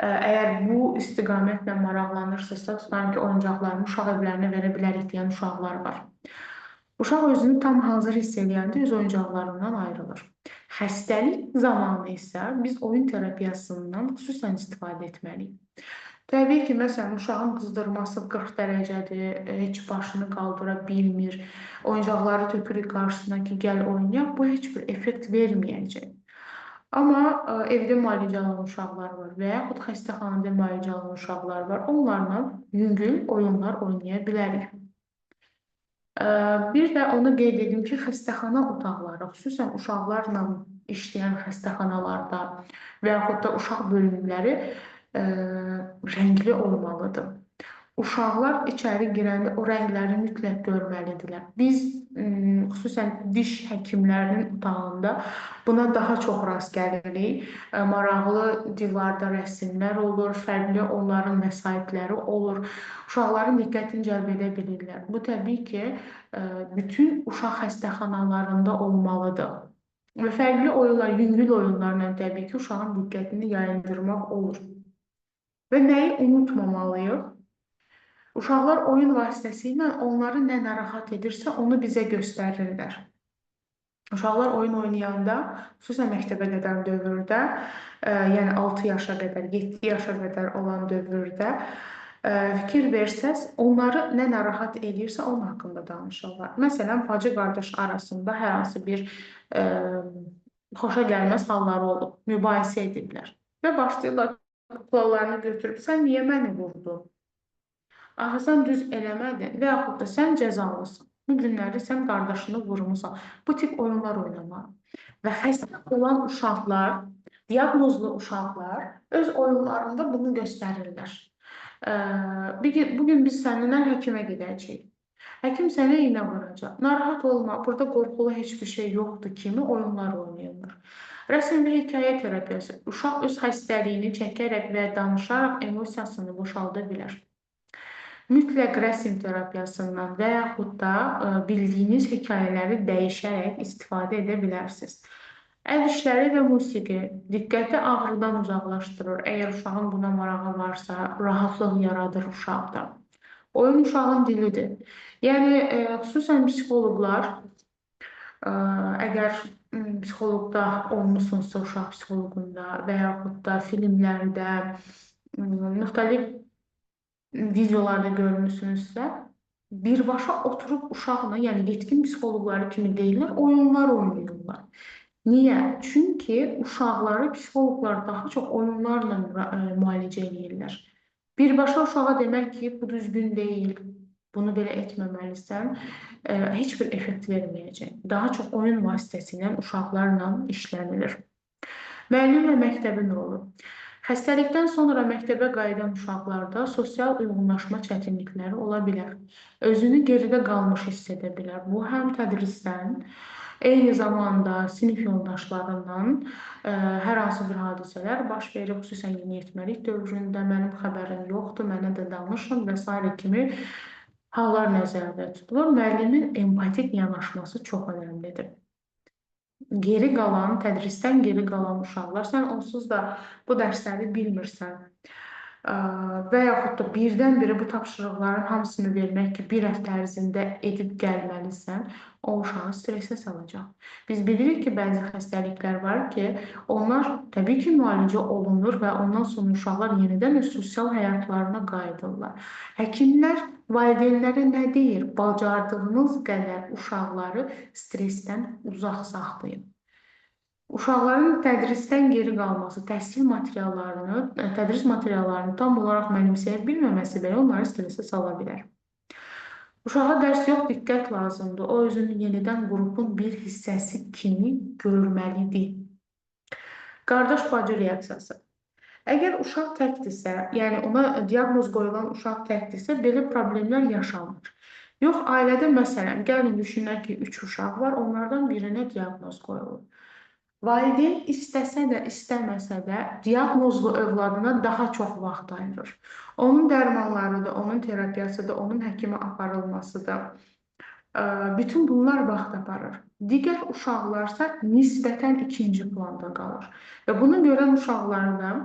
əgər bu istiqamətlə maraqlanırsınızsa, tutan ki, oyuncaqlarını uşaq evlərinə verə bilərik deyən uşaqlar var. Uşaq özünü tam hazır hiss eləyəndə öz oyuncaqlarından ayrılır. Xəstəlik zamanı isə biz oyun terapiyasından xüsusən istifadə etməliyik. Təbii ki, məsələn, uşağın qızdırması 40 dərəcədir, heç başını qaldıra bilmir, oyuncaqları tökürük qarşısına ki, gəl oynayaq, bu heç bir effekt verməyəcək. Amma evdə müalicə alan uşaqlar var və yaxud xəstəxanada müalicə alan uşaqlar var. Onlarla yüngül oyunlar oynaya bilərik. Bir də onu qeyd edim ki, xəstəxana otaqları, xüsusən uşaqlarla işləyən xəstəxanalarda və yaxud da uşaq bölümləri rəngli olmalıdır. Uşaqlar içəri girəndə o rəngləri mütləq görməlidirlər. Biz xüsusən diş həkimlərinin otağında buna daha çox rast gəlirik. Maraqlı divarda rəsimlər olur, fərqli onların vəsaitləri olur. Uşaqların diqqətini cəlb edə bilirlər. Bu təbii ki, bütün uşaq xəstəxanalarında olmalıdır. Və fərqli oyunlar, yüngül oyunlarla təbii ki, uşağın diqqətini yayındırmaq olur. Və nəyi unutmamalıyıq? Uşaqlar oyun vasitəsilə onları nə narahat edirsə, onu bizə göstərirlər. Uşaqlar oyun oynayanda, xüsusən məktəbə qədər dövrdə, yəni 6 yaşa qədər, 7 yaşa qədər olan dövrdə fikir versəz, onları nə narahat edirsə, onun haqqında danışırlar. Məsələn, bacı-qardaş arasında hər hansı bir xoşa gəlməz halları olub, mübahisə ediblər və başlayırlar kuklalarını götürüb, sən niyə məni vurdun? Axı, sən düz eləmədin və yaxud da sən cəzalısın. Bu günləri sən qardaşını vurmusan. Bu tip oyunlar oynamaq. Və xəstə olan uşaqlar, diaqnozlu uşaqlar öz oyunlarında bunu göstərirlər. Bugün biz səninlə həkimə gedəcəyik. Həkim sənə iynə vuracaq. Narahat olma, burada qorxulu heç bir şey yoxdur kimi oyunlar oynayırlar. Rəsm və hekayə terapiyası. Uşaq öz xəstəliyini çəkərək və danışaraq emosiyasını boşalda bilər. Mütləq rəsm terapiyasından və yaxud da bildiyiniz hekayələri dəyişərək istifadə edə bilərsiniz. Əl işləri və musiqi diqqəti ağrıdan uzaqlaşdırır. Əgər uşağın buna marağı varsa, rahatlıq yaradır uşaqda. Oyun uşağın dilidir. Yəni, xüsusən psixoloqlar, əgər psixoloqda olmusunuzsa, uşaq psixoloqunda və yaxud da filmlərdə, müxtəlif videolarda görmüsünüzsə, birbaşa oturub uşaqla, yəni yetkin psixoloqları kimi deyirlər, oyunlar oynayırlar. Niyə? Çünki uşaqları psixoloqlar daha çox oyunlarla müalicə eləyirlər. Birbaşa uşağa demək ki, bu düzgün deyil, bunu belə etməməlisən, heç bir effekt verməyəcək. Daha çox oyun vasitəsilə uşaqlarla işlənilir. Müəllim və məktəbin rolu. Xəstəlikdən sonra məktəbə qayıdan uşaqlarda sosial uyğunlaşma çətinlikləri ola bilər. Özünü geridə qalmış hiss edə bilər. Bu, həm tədrisdən, eyni zamanda sinif yoldaşlarından hər hansı bir hadisələr baş verir, xüsusən yeniyetməlik dövründə mənim xəbərim yoxdur, mənə də danışın və sairə kimi hallar nəzərdə tutulur. Müəllimin empatik yanaşması çox önəmlidir. Geri qalan, tədrisdən geri qalan uşaqlar, sən onsuz da bu dərsləri bilmirsən və yaxud da birdən-birə bu tapşırıqların hamısını vermək ki, bir həftə ərzində edib gəlməlisən, o uşağı stresə salacaq. Biz bilirik ki, bəzi xəstəliklər var ki, onlar təbii ki, müalicə olunur və ondan sonra uşaqlar yenidən öz sosial həyatlarına qayıdırlar. Həkimlər valideynlərə nə deyir? Bacardığınız qədər uşaqları stressdən uzaq saxlayın. Uşaqların tədrisdən geri qalması, təhsil materiallarını, tədris materiallarını tam olaraq mənimsəyə bilməməsi belə onları stresə sala bilər. Uşağa dərs yox, diqqət lazımdır. O, özünü yenidən qrupun bir hissəsi kimi görməlidir. Qardaş-bacı reaksiyası. Əgər uşaq təkdirsə, yəni ona diaqnoz qoyulan uşaq təkdirsə, belə problemlər yaşanmır. Yox, ailədə məsələn, gəlin düşünək ki, 3 uşaq var, onlardan birinə diaqnoz qoyulur. Valideyn istəsə də, istəməsə də diaqnozlu övladına daha çox vaxt ayırır. Onun dərmanlarıdır, onun terapiyasıdır, onun həkimə aparılmasıdır. Bütün bunlar vaxt aparır. Digər uşaqlarsa nisbətən ikinci planda qalır. Və bunu görən uşaqlarda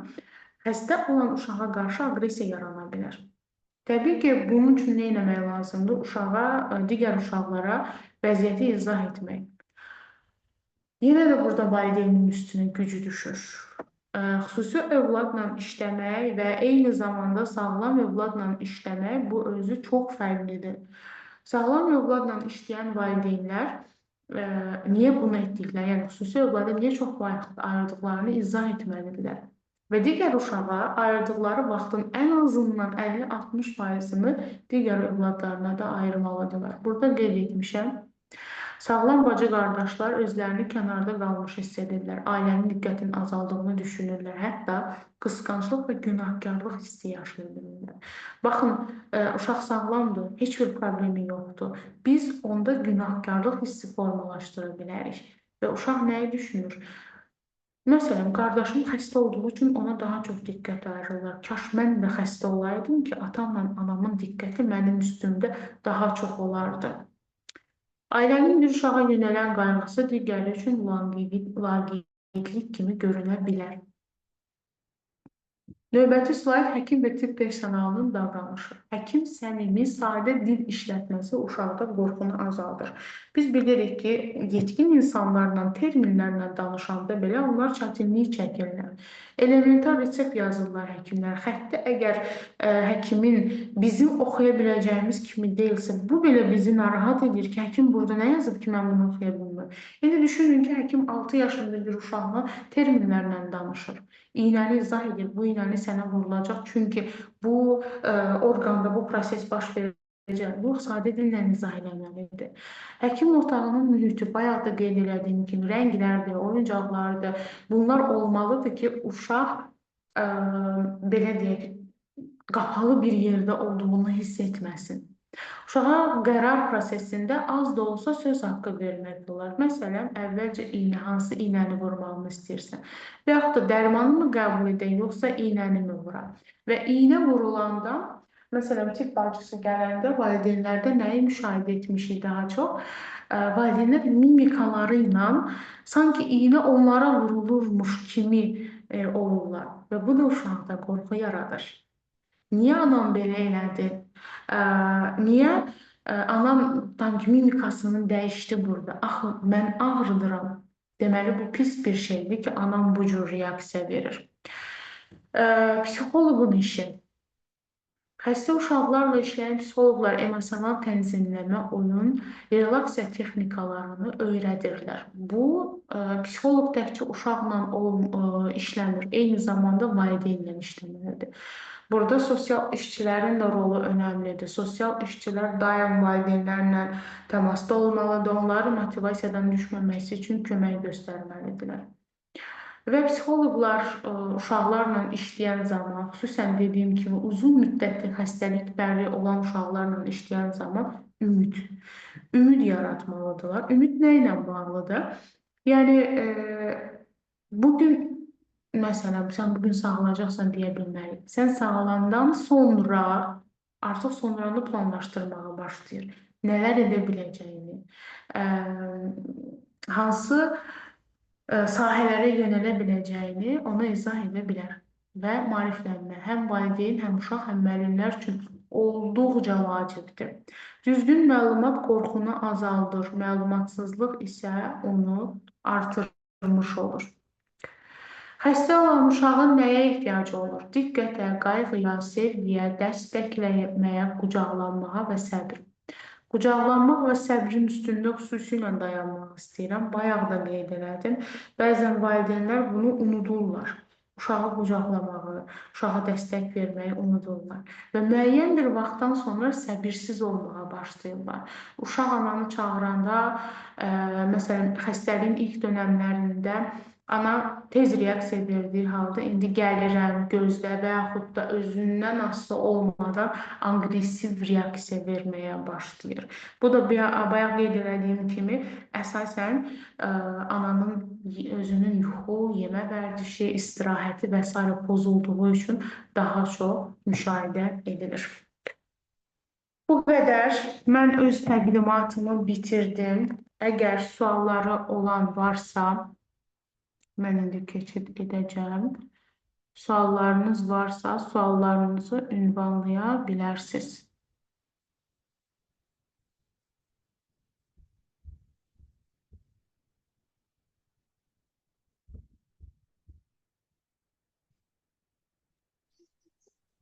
xəstə olan uşağa qarşı aqressiya yarana bilər. Təbii ki, bunun üçün nə etmək lazımdır? Uşağa, digər uşaqlara vəziyyəti izah etmək. Yenə də burada valideynin üstünə gücü düşür. Xüsusi övladla işləmək və eyni zamanda sağlam övladla işləmək bu özü çox fərqlidir. Sağlam övladla işləyən valideynlər niyə bunu etdikləri, yəni xüsusi övlada niyə çox vaxt ayırdıqlarını izah etməlidirlər. Və digər uşağa ayırdıqları vaxtın ən azından 50-60%-ni digər övladlarına da ayırmalıdırlar. Burada qeyd etmişəm. Sağlam bacı qardaşlar özlərini kənarda qalmış hiss edirlər. Ailənin diqqətinin azaldığını düşünürlər. Hətta qısqanclıq və günahkarlıq hissi yaşayırlar. Baxın, uşaq sağlamdır, heç bir problemi yoxdur. Biz onda günahkarlıq hissi formalaşdıra bilərik. Və uşaq nəyi düşünür? Məsələn, qardaşım xəstə olduğu üçün ona daha çox diqqət ayırırlar. Kaş mən də xəstə olaydım ki, atamla anamın diqqəti mənim üstümdə daha çox olardı. Ailənin bir uşağa yönələn qayğısı digəri üçün laqeydlik kimi görünə bilər. Növbəti slayd həkim və tibb personalının davranışı. Həkim səmimi, sadə dil işlətməsi uşaqda qorxunu azaldır. Biz bilirik ki, yetkin insanlarla, terminlərlə danışanda belə onlar çətinlik çəkirlər. Elementar resept yazırlar həkimlər. Hətta əgər həkimin bizim oxuya biləcəyimiz kimi deyilsə, bu belə bizi narahat edir ki, həkim burada nə yazıb ki, mən bunu oxuya bilmirəm. İndi düşünün ki, həkim 6 yaşında bir uşaqla terminlərlə danışır. İynəni izah edir, bu iynəni sənə vurulacaq, çünki bu orqanda bu proses baş verəcək. Bu, sadə dillə izah eləməlidir. Həkim otağının mühiti, bayaq da qeyd elədiyim kimi, rənglərdir, oyuncaqlardır. Bunlar olmalıdır ki, uşaq, belə deyək, qapalı bir yerdə olduğunu hiss etməsin. Uşağa qərar prosesində az da olsa söz haqqı vermək olar. Məsələn, əvvəlcə iynə, hansı iynəni vurmağımı istəyirsən? Və yaxud da dərmanı mı qəbul edək, yoxsa iynəni mi vuraq? Və iynə vurulanda, məsələn, tibb bacısı gələndə valideynlərdə nəyi müşahidə etmişik daha çox? Valideynlər mimikaları ilə sanki iynə onlara vurulurmuş kimi olurlar və bu da uşaqda qorxu yaradır. Niyə anam belə elədi? Niyə anam tam ki mimikasını dəyişdi burada? Axı mən ağrıdıram. Deməli bu pis bir şeydir ki, anam bu cür reaksiya verir. Psixoloqun işi. Xəstə uşaqlarla işləyən psixoloqlar emosional tənzimləmə, oyun, relaksiya texnikalarını öyrədirlər. Bu, psixoloq təkcə uşaqla işləmir, eyni zamanda valideynlə işləməlidir. Burada sosial işçilərin də rolu önəmlidir. Sosial işçilər daim valideynlərlə təmasda olmalıdır, onları motivasiyadan düşməməsi üçün kömək göstərməlidirlər. Və psixoloqlar uşaqlarla işləyən zaman, xüsusən dediyim kimi uzun müddətli xəstəlikləri olan uşaqlarla işləyən zaman ümid yaratmalıdırlar. Ümid nə ilə bağlıdır? Yəni, bugün, məsələn, sən bugün sağalacaqsan deyə bilməli. Sən sağalandan sonra artıq sonranı planlaşdırmağa başlayır. Nələr edə biləcəyini, hansı sahələrə yönələ biləcəyini ona izah edə bilər. Və maariflənmə həm valideyn, həm uşaq, həm müəllimlər üçün olduqca vacibdir. Düzgün məlumat qorxunu azaldır, məlumatsızlıq isə onu artırmış olur. Xəstə olan uşağın nəyə ehtiyacı olur? Diqqətə, qayğıya, sevgiyə, dəstəkləməyə, qucaqlanmağa və səbr. Qucaqlanmaq və səbrin üstündə xüsusilə dayanmaq istəyirəm. Bayaq da qeyd elədim. Bəzən valideynlər bunu unudurlar. Uşağı qucaqlamağı, uşağa dəstək verməyi unudurlar. Və müəyyən bir vaxtdan sonra səbirsiz olmağa başlayırlar. Uşaq ananı çağıranda, məsələn, xəstəliyin ilk dönəmlərində ana tez reaksiya verdiyi halda indi gəlirəm, gözlə və yaxud da özündən asılı olmadan aqressiv reaksiya verməyə başlayır. Bu da bayaq qeyd elədiyim kimi əsasən ananın özünün yuxu, yemə vərdişi, istirahəti və s. pozulduğu üçün daha çox müşahidə edilir. Bu qədər. Mən öz təqdimatımı bitirdim. Əgər sualları olan varsa, mən indi keçid edəcəm. Suallarınız varsa, suallarınızı ünvanlaya bilərsiniz.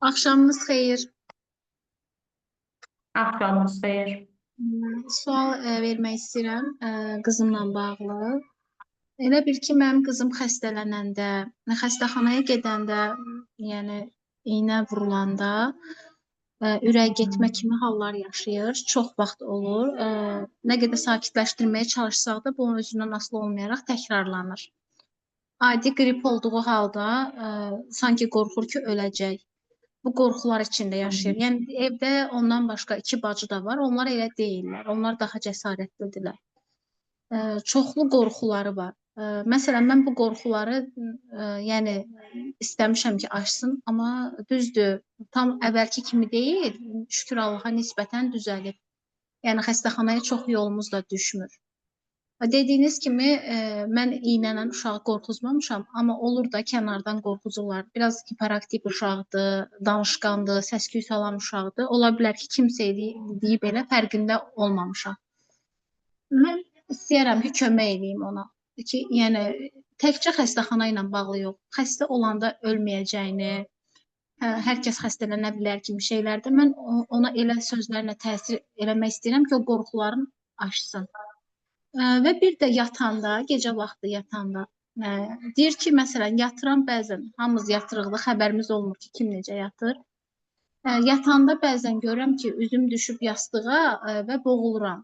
Axşamınız xeyir. Axşamınız xeyir. Sual vermək istəyirəm qızımla bağlı. Elə bil ki, mənim qızım xəstələnəndə, xəstəxanaya gedəndə, yəni iynə vurulanda ürək getmə kimi hallar yaşayır. Çox vaxt olur. Nə qədər sakitləşdirməyə çalışsaq da, bu özündən asılı olmayaraq təkrarlanır. Adi qrip olduğu halda sanki qorxur ki, öləcək. Bu qorxular içində yaşayır. Yəni evdə ondan başqa iki bacı da var. Onlar elə deyillər. Onlar daha cəsarətlidirlər. Çoxlu qorxuları var. Məsələn, mən bu qorxuları yəni istəmişəm ki, aşsın, amma düzdür, tam əvvəlki kimi deyil. Şükür Allaha nisbətən düzəlib. Yəni xəstəxanaya çox yolumuz da düşmür. Dediyiniz kimi mən iynə ilə uşağı qorxuzmamışam, amma olur da kənardan qorxuzurlar. Biraz hiperaktiv uşaqdır, danışqandır, səs-küy salan uşaqdır. Ola bilər ki, kimsə deyib elə fərqində olmamışam. Mən istəyirəm ki, kömək eləyim ona. Ki, yəni təkcə xəstəxana ilə bağlı yox, xəstə olanda ölməyəcəyini, hər kəs xəstələnə bilər kimi şeylərdə mən ona elə sözlərlə təsir eləmək istəyirəm ki, o qorxuların aşsın. Və bir də yatanda, gecə vaxtı yatanda deyir ki, məsələn, yatıram bəzən, hamımız yatırıq da, xəbərimiz olmur ki, kim necə yatır. Yatanda bəzən görürəm ki, üzüm düşüb yastığa və boğuluram.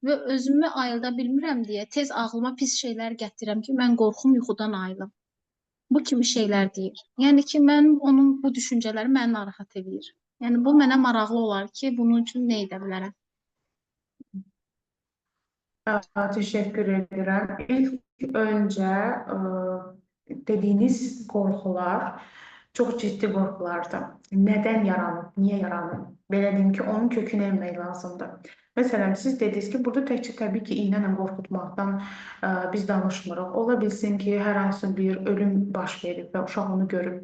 Və özümü ayılda bilmirəm deyə tez ağlıma pis şeylər gətirirəm ki, mən qorxum yuxudan ayılım. Bu kimi şeylər deyir. Yəni ki, mən onun bu düşüncələri məni narahat eləyir. Yəni bu mənə maraqlı olar ki, bunun üçün nə edə bilərəm? Təşəkkür edirəm. İlk öncə dediyiniz qorxular çox ciddi qorxulardır. Nədən yaranıb, niyə yaranıb? Belə deyim ki, onun kökünə enmək lazımdır. Məsələn, siz dediniz ki, burada təkcə təbii ki, iynə ilə qorxutmaqdan biz danışmırıq. Ola bilsin ki, hər hansı bir ölüm baş verib və uşaq onu görüb.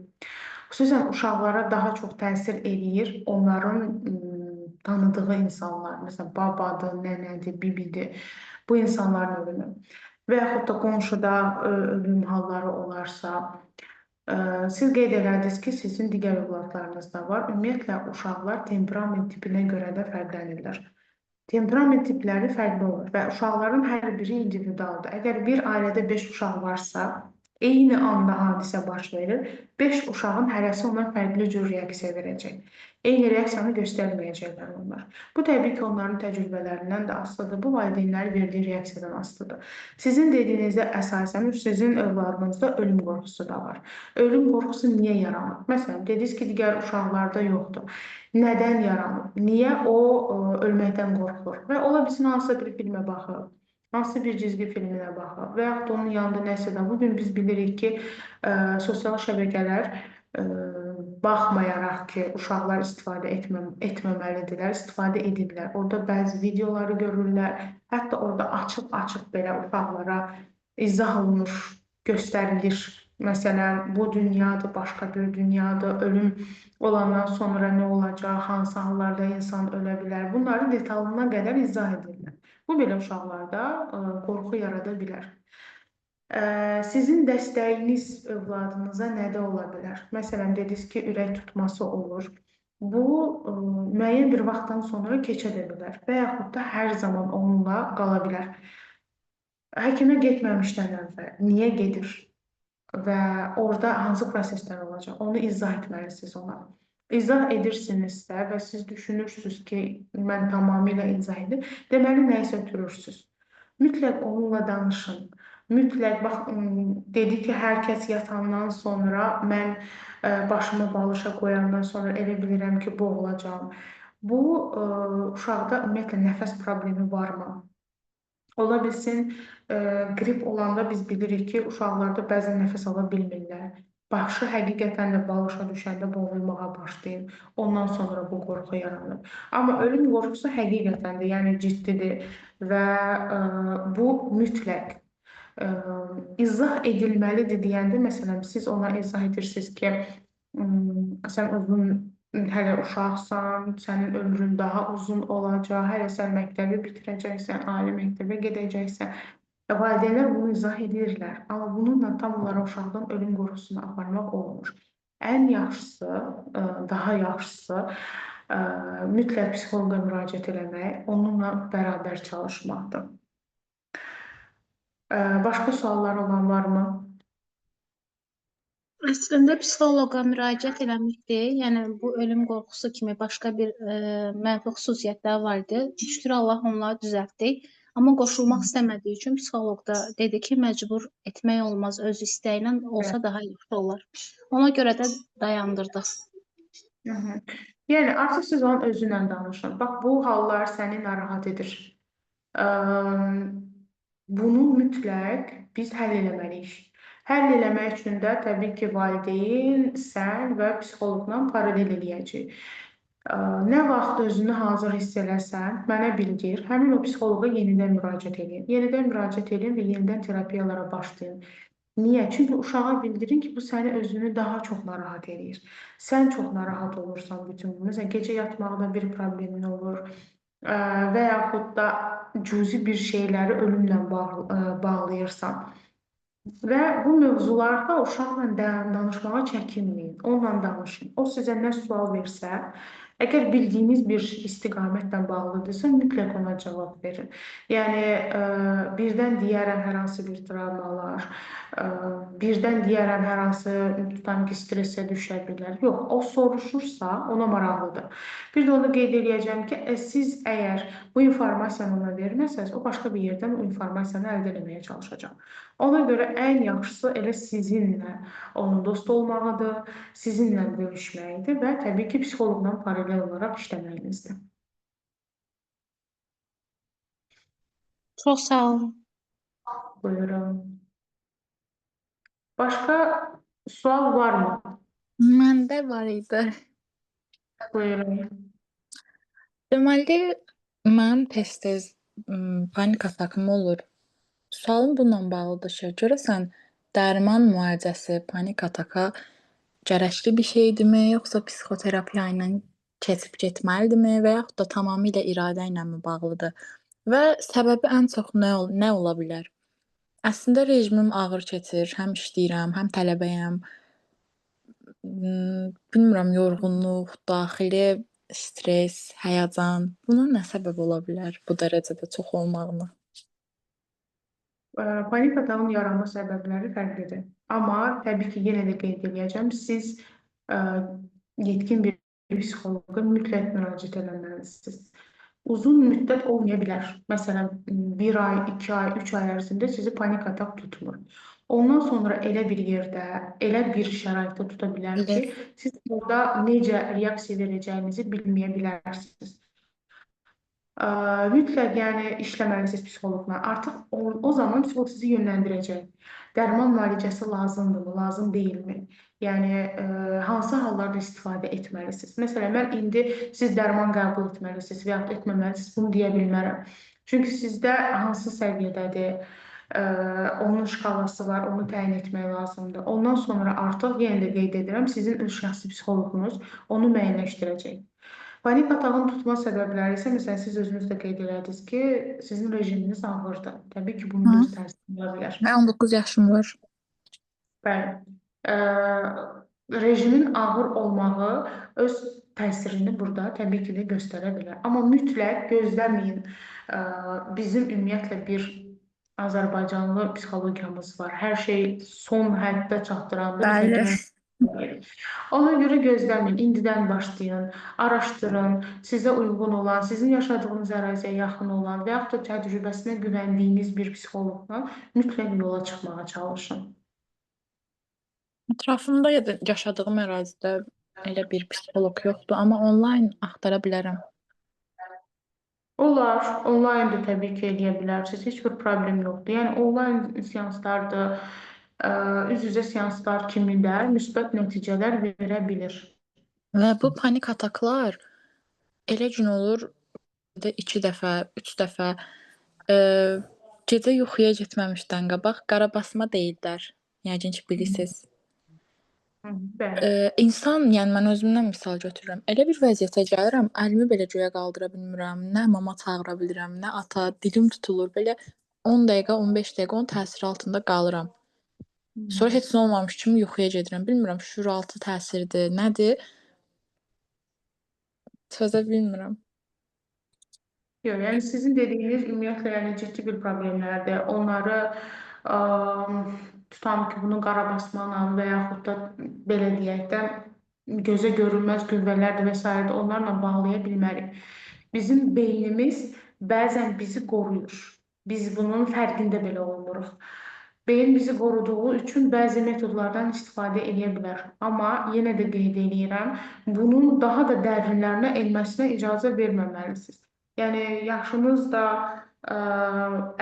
Xüsusən uşaqlara daha çox təsir eləyir onların tanıdığı insanlar, məsələn, babadır, nənədir, bibidir, bu insanların ölümü. Və yaxud da qonşuda ölüm halları olarsa, siz qeyd elədiniz ki, sizin digər övladlarınız da var. Ümumiyyətlə, uşaqlar temperament tipinə görə də fərqlənirlər. Temperament tipləri fərqli olur və uşaqların hər biri individualdır. Əgər bir ailədə 5 uşaq varsa, eyni anda hadisə baş verir, 5 uşağın hərəsi ona fərqli cür reaksiya verəcək. Eyni reaksiyanı göstərməyəcəklər onlar. Bu təbii ki, onların təcrübələrindən də asılıdır. Bu valideynlərin verdiyi reaksiyadan asılıdır. Sizin dediyinizə əsasən sizin övladınızda ölüm qorxusu da var. Ölüm qorxusu niyə yaranır? Məsələn, dediniz ki, digər uşaqlarda yoxdur. Nədən yaranır? Niyə o ölməkdən qorxur? Və ola bilsin hansısa bir filmə baxır, hansı bir cizgi filminə baxır və yaxud da onun yanında nəsə də. Bugün biz bilirik ki, sosial şəbəkələr baxmayaraq ki, uşaqlar istifadə etməməlidirlər, istifadə edirlər. Orada bəzi videoları görürlər, hətta orada açıq-açıq belə uşaqlara izah olunur, göstərilir. Məsələn, bu dünyadır, başqa bir dünyadır, ölüm olandan sonra nə olacaq, hansı hallarda insan ölə bilər. Bunları detalına qədər izah edirlər. Bu belə uşaqlarda qorxu yarada bilər. Sizin dəstəyiniz övladınıza nədə ola bilər? Məsələn, dediniz ki, ürək tutması olur. Bu, müəyyən bir vaxtdan sonra keçə də bilər və yaxud da hər zaman onunla qala bilər. Həkimə getməmişdən əvvəl niyə gedir və orada hansı proseslər olacaq, onu izah etməlisiniz ona. İzah edirsinizsə və siz düşünürsünüz ki, mən tamamilə izah edim, deməli nəyisə ötürürsünüz. Mütləq onunla danışın. Mütləq, bax, dedi ki, hər kəs yatandan sonra mən başımı balışa qoyandan sonra elə bilirəm ki, boğulacağam. Bu, uşaqda ümumiyyətlə nəfəs problemi varmı? Ola bilsin, qrip olanda biz bilirik ki, uşaqlarda bəzən nəfəs ala bilmirlər. Başı həqiqətən də balışa düşəndə boğulmağa başlayır. Ondan sonra bu qorxu yaranır. Amma ölüm qorxusu həqiqətən də, yəni ciddidir və bu mütləq izah edilməlidir deyəndə, məsələn, siz ona izah edirsiniz ki, sən uzun hələ uşaqsan, sənin ömrün daha uzun olacaq, hələ sən məktəbi bitirəcəksən, ali məktəbə gedəcəksən. Valideynlər bunu izah edirlər, amma bununla tam olaraq uşaqdan ölüm qorxusunu aparmaq olmur. Ən yaxşısı, daha yaxşısı mütləq psixoloqa müraciət eləmək, onunla bərabər çalışmaqdır. Başqa suallar olan varmı? Əslində psixoloqa müraciət eləmişdi. Yəni bu ölüm qorxusu kimi başqa bir mənfi xüsusiyyətlər var idi. Şükür Allah onları düzəltdik. Amma qoşulmaq istəmədiyi üçün psixoloq da dedi ki, məcbur etmək olmaz, öz istəyi ilə olsa daha yaxşı olar. Ona görə də dayandırdıq. Hı -hı. Yəni artıq siz onun özü ilə danışın. Bax, bu hallar səni narahat edir. Bunu mütləq biz həll eləməliyik. Həll eləmək üçün də təbii ki, valideyn, sən və psixoloqla paralel eləyəcək. Nə vaxt özünü hazır hiss eləsən, mənə bildir. Həmin o psixoloqa yenidən müraciət eləyin. Yenidən müraciət eləyin və yenidən terapiyalara başlayın. Niyə? Çünki uşağa bildirin ki, bu səni özünü daha çox narahat eləyir. Sən çox narahat olursan bütün bu. Məsələn, gecə yatmaqda bir problemin olur və yaxud da cüzi bir şeyləri ölümlə bağlayırsan. Və bu mövzularda uşaqla danışmağa çəkinməyin. Onunla danışın. O sizə nə sual versə, əgər bildiyiniz bir istiqamətlə bağlıdırsa, mütləq ona cavab verin. Yəni, birdən deyərəm hər hansı bir travmalar, birdən deyərəm hər hansı, tutam ki, stressə düşə bilər. Yox, o soruşursa, ona maraqlıdır. Bir də onu qeyd eləyəcəm ki, siz əgər bu informasiyanı ona verməsəniz, o başqa bir yerdən o informasiyanı əldə eləməyə çalışacaq. Ona görə ən yaxşısı elə sizinlə onun dost olmağıdır, sizinlə bölüşməkdir və təbii ki, psixoloqla paralel olaraq işləməyinizdir. Çox sağ olun. Buyurun. Başqa sual varmı? Məndə var idi. Buyurun. Deməli, mənim tez-tez panik atakım olur. Sualım bununla bağlıdır ki, görəsən dərman müalicəsi panik ataka gərəkli bir şeydirmi, yoxsa psixoterapiya ilə keçib getməlidirmi və yaxud da tamamilə iradə iləmi bağlıdır? Və səbəbi ən çox nə ola bilər? Əslində rejimim ağır keçir, həm işləyirəm, həm tələbəyəm. Bilmirəm, yorğunluq, daxili stres, həyəcan, buna nə səbəb ola bilər bu dərəcədə çox olmağına? Panik atağın yaranma səbəbləri fərqlidir. Amma təbii ki, yenə də qeyd eləyəcəm, siz yetkin bir psixoloqa mütləq müraciət eləməlisiniz. Uzun müddət olmaya bilər. Məsələn, 1 ay, 2 ay, 3 ay ərzində sizi panik ataq tutmur. Ondan sonra elə bir yerdə, elə bir şəraitdə tuta bilər ki, siz orada necə reaksiya verəcəyinizi bilməyə bilərsiniz. Mütləq yəni işləməlisiniz psixoloqla. Artıq o zaman psixoloq sizi yönləndirəcək. Dərman müalicəsi lazımdırmı, lazım deyilmi? Yəni hansı hallarda istifadə etməlisiniz? Məsələn, mən indi siz dərman qəbul etməlisiniz və yaxud etməməlisiniz, bunu deyə bilmərəm. Çünki sizdə hansı səviyyədədir, onun şkalası var, onu təyin etmək lazımdır. Ondan sonra artıq yenə də qeyd edirəm, sizin öz şəxsi psixoloqunuz onu müəyyənləşdirəcək. Panik atağın tutma səbəbləri isə, məsələn, siz özünüz də qeyd elədiniz ki, sizin rejiminiz ağırdır. Təbii ki, bunun da öz təsiri ola bilər. Mən 19 yaşım var. Bəli. Rejimin ağır olmağı öz təsirini burada təbii ki də göstərə bilər. Amma mütləq gözləməyin. Bizim ümumiyyətlə bir Azərbaycanlı psixologiyamız var. Hər şey son həddə çatdıranda Bəli. Ona görə gözləməyin, indidən başlayın, araşdırın, sizə uyğun olan, sizin yaşadığınız əraziyə yaxın olan və yaxud da təcrübəsinə güvəndiyiniz bir psixoloqla mütləq yola çıxmağa çalışın. Ətrafımda ya da yaşadığım ərazidə elə bir psixoloq yoxdur, amma onlayn axtara bilərəm. Olar, onlayn da təbii ki, eləyə bilərsiniz, heç bir problem yoxdur. Yəni onlayn seanslardır, üz-üzə seanslar kimi də müsbət nəticələr verə bilir. Və bu panik ataklar elə gün olur, də 2 dəfə, 3 dəfə, gecə yuxuya getməmişdən qabaq qarabasma deyirlər. Yəqin ki, bilirsiniz. Bəli. İnsan, yəni mən özümdən misal götürürəm. Elə bir vəziyyətə gəlirəm, əlimi belə göyə qaldıra bilmirəm, nə mama çağıra bilirəm, nə ata, dilim tutulur. Belə 10 dəqiqə, 15 dəqiqə onun təsiri altında qalıram. Sonra heç nə olmamış kimi yuxuya gedirəm. Bilmirəm şüuraltı təsirdir, nədir? Çözə bilmirəm. Yox, yəni sizin dediyiniz ümumiyyətlə yəni ciddi bir problemlərdir. Onları ə, tutam ki, bunu qarabasmanla və yaxud da belə deyək də gözə görünməz qüvvələrdir və sairə onlarla bağlaya bilmərik. Bizim beynimiz bəzən bizi qoruyur. Biz bunun fərqində belə olmuruq. Beyin bizi qoruduğu üçün bəzi metodlardan istifadə edə bilər. Amma yenə də qeyd eləyirəm, bunun daha da dərinlərinə enməsinə icazə verməməlisiniz. Yəni yaşınız da ə,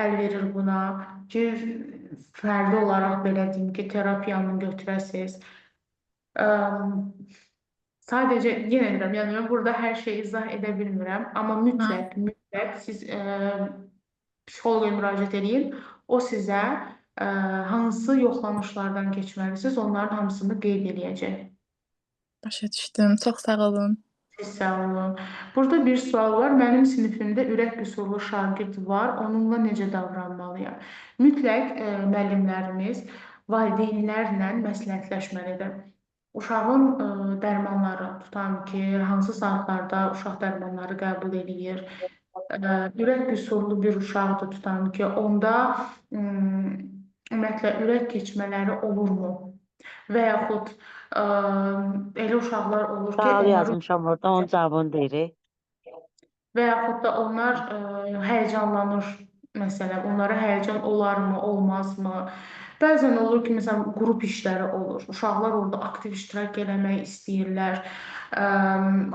əl verir buna ki, fərdi olaraq belə deyim ki, terapiyanı götürəsiniz. Ə, sadəcə yenə deyirəm, yəni mən burada hər şeyi izah edə bilmirəm, amma mütləq siz psixoloqa müraciət eləyin. O sizə hansı yoxlanışlardan keçməlisiniz, onların hamısını qeyd eləyəcək. Başa düşdüm. Çox sağ olun. Siz sağ olun. Burada bir sual var. Mənim sinifimdə ürək qüsurlu şagird var. Onunla necə davranmalıyam? Mütləq müəllimlərimiz valideynlərlə məsləhətləşməlidir. Uşağın dərmanları, tutam ki, hansı saatlarda uşaq dərmanları qəbul eləyir, ürək qüsurlu bir uşaqdır, tutam ki, onda ümumiyyətlə ürək keçmələri olurmu? Və yaxud elə uşaqlar olur ki, Sual onların yazmışam orada, onun cavabını deyirik. və yaxud da onlar həyəcanlanır, məsələn, onlara həyəcan olarmı, olmazmı? Bəzən olur ki, məsələn, qrup işləri olur. Uşaqlar orada aktiv iştirak eləmək istəyirlər.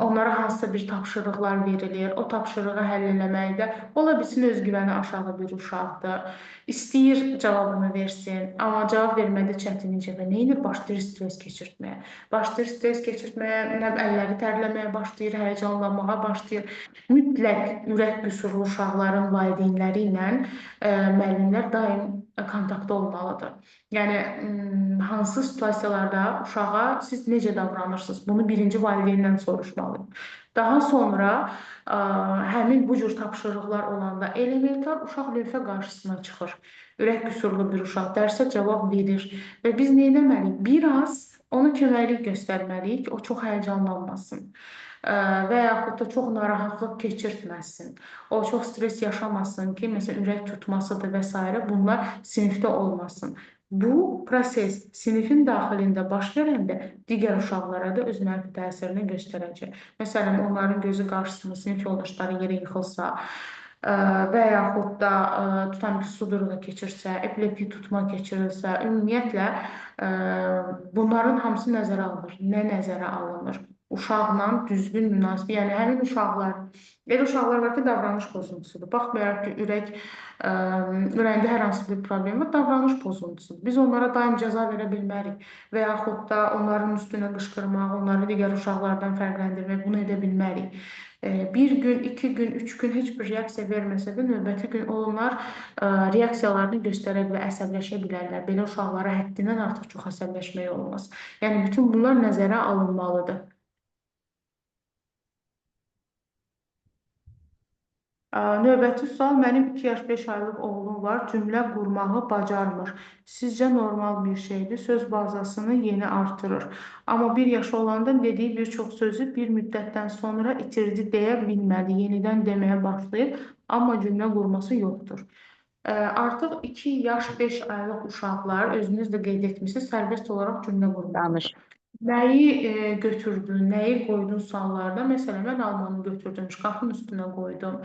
Onlara hansısa bir tapşırıqlar verilir. O tapşırığı həll eləməkdə ola bilsin özgüvəni aşağı bir uşaqdır. İstəyir cavabını versin, amma cavab vermədə çətinlik çəkir. Nə edir? Başlayır stres keçirtməyə. Başlayır stres keçirtməyə, nə əlləri tərləməyə başlayır, həyəcanlanmağa başlayır. Mütləq ürək qüsurlu uşaqların valideynləri ilə müəllimlər daim kontaktda olmalıdır. Yəni hansı situasiyalarda uşağa siz necə davranırsınız? Bunu birinci valideyndən soruşmalıyıq. Daha sonra həmin bu cür tapşırıqlar olanda elementar uşaq lövhə qarşısına çıxır. Ürək qüsurlu bir uşaq dərsə cavab verir və biz nə etməliyik? Biraz ona köməklik göstərməliyik ki, o çox həyəcanlanmasın. Və yaxud da çox narahatlıq keçirtməsin. O çox stres yaşamasın ki, məsələn, ürək tutmasıdır və sairə, bunlar sinifdə olmasın. Bu proses sinifin daxilində baş verəndə digər uşaqlara da öz mənfi təsirini göstərəcək. Məsələn, onların gözü qarşısında sinif yoldaşları yerə yıxılsa və yaxud da tutam ki, sudurğa keçirsə, epileptik tutma keçirilsə, ümumiyyətlə bunların hamısı nəzərə alınır. Nə nəzərə alınır? Uşaqla düzgün münasibət, yəni həmin uşaqlar, elə uşaqlar var ki, davranış pozuntusudur. Baxmayaraq ki, ürəyində hər hansı bir problem var, davranış pozuntusudur. Biz onlara daim cəza verə bilmərik və yaxud da onların üstünə qışqırmaq, onları digər uşaqlardan fərqləndirmək, bunu edə bilmərik. Bir gün, 2 gün, 3 gün heç bir reaksiya verməsə də növbəti gün onlar reaksiyalarını göstərə bilər, əsəbləşə bilərlər. Belə uşaqlara həddindən artıq çox əsəbləşmək olmaz. Yəni bütün bunlar nəzərə alınmalıdır. Növbəti sual, mənim 2 yaş 5 aylıq oğlum var, cümlə qurmağı bacarmır. Sizcə normal bir şeydir, söz bazasını yeni artırır. Amma 1 yaş olanda dediyi bir çox sözü bir müddətdən sonra itirdi deyə bilmədi, yenidən deməyə başlayır, amma cümlə qurması yoxdur. Artıq 2 yaş 5 aylıq uşaqlar, özünüz də qeyd etmişsiniz, sərbəst olaraq cümlə qurmalıdır. Danış. Nəyi götürdün, nəyi qoydun suallarda? Məsələn, mən almanı götürdüm, şkafın üstünə qoydum.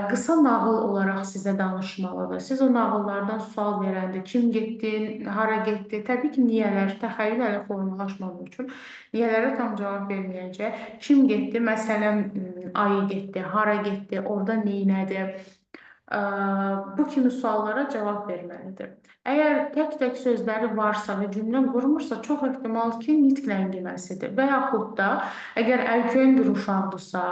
Qısa nağıl olaraq sizə danışmalıdır. Siz o nağıllardan sual verəndə kim getdi, hara getdi, təbii ki, niyələr, təxəyyül hələ formalaşmadığı üçün niyələrə tam cavab verməyəcək. Kim getdi, məsələn, ayı getdi, hara getdi, orada neynədi? Bu kimi suallara cavab verməlidir. Əgər tək-tək sözləri varsa və cümlə qurmursa, çox ehtimal ki, nitq ləngiməsidir. Və yaxud da, əgər erkən bir uşaqdırsa,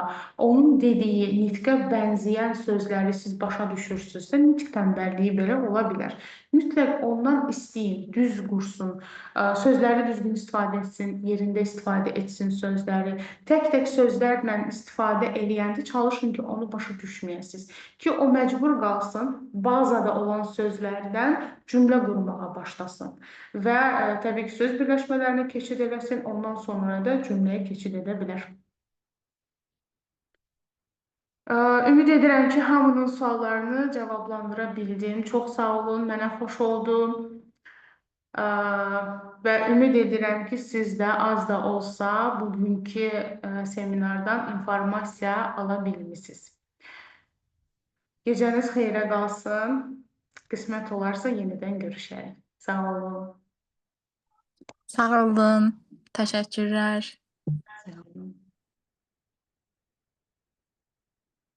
onun dediyi nitqə bənzəyən sözləri siz başa düşürsünüzsə, nitq tənbəlliyi belə ola bilər. Mütləq ondan istəyin, düz qursun, sözləri düzgün istifadə etsin, yerində istifadə etsin sözləri. Tək-tək sözlərlə istifadə eləyəndə çalışın ki, onu başa düşməyəsiniz. Ki, o məcbur məcbur qalsın bazada olan sözlərdən cümlə qurmağa başlasın və təbii ki, söz birləşmələrinə keçid eləsin, ondan sonra da cümləyə keçid edə bilər. Ümid edirəm ki, hamının suallarını cavablandıra bildim. Çox sağ olun, mənə xoş oldu. Və ümid edirəm ki, siz də az da olsa bugünkü seminardan informasiya ala bilmisiniz. Gecəniz xeyrə qalsın. Qismət olarsa yenidən görüşərik. Sağ olun. Sağ olun. Təşəkkürlər. Sağ olun.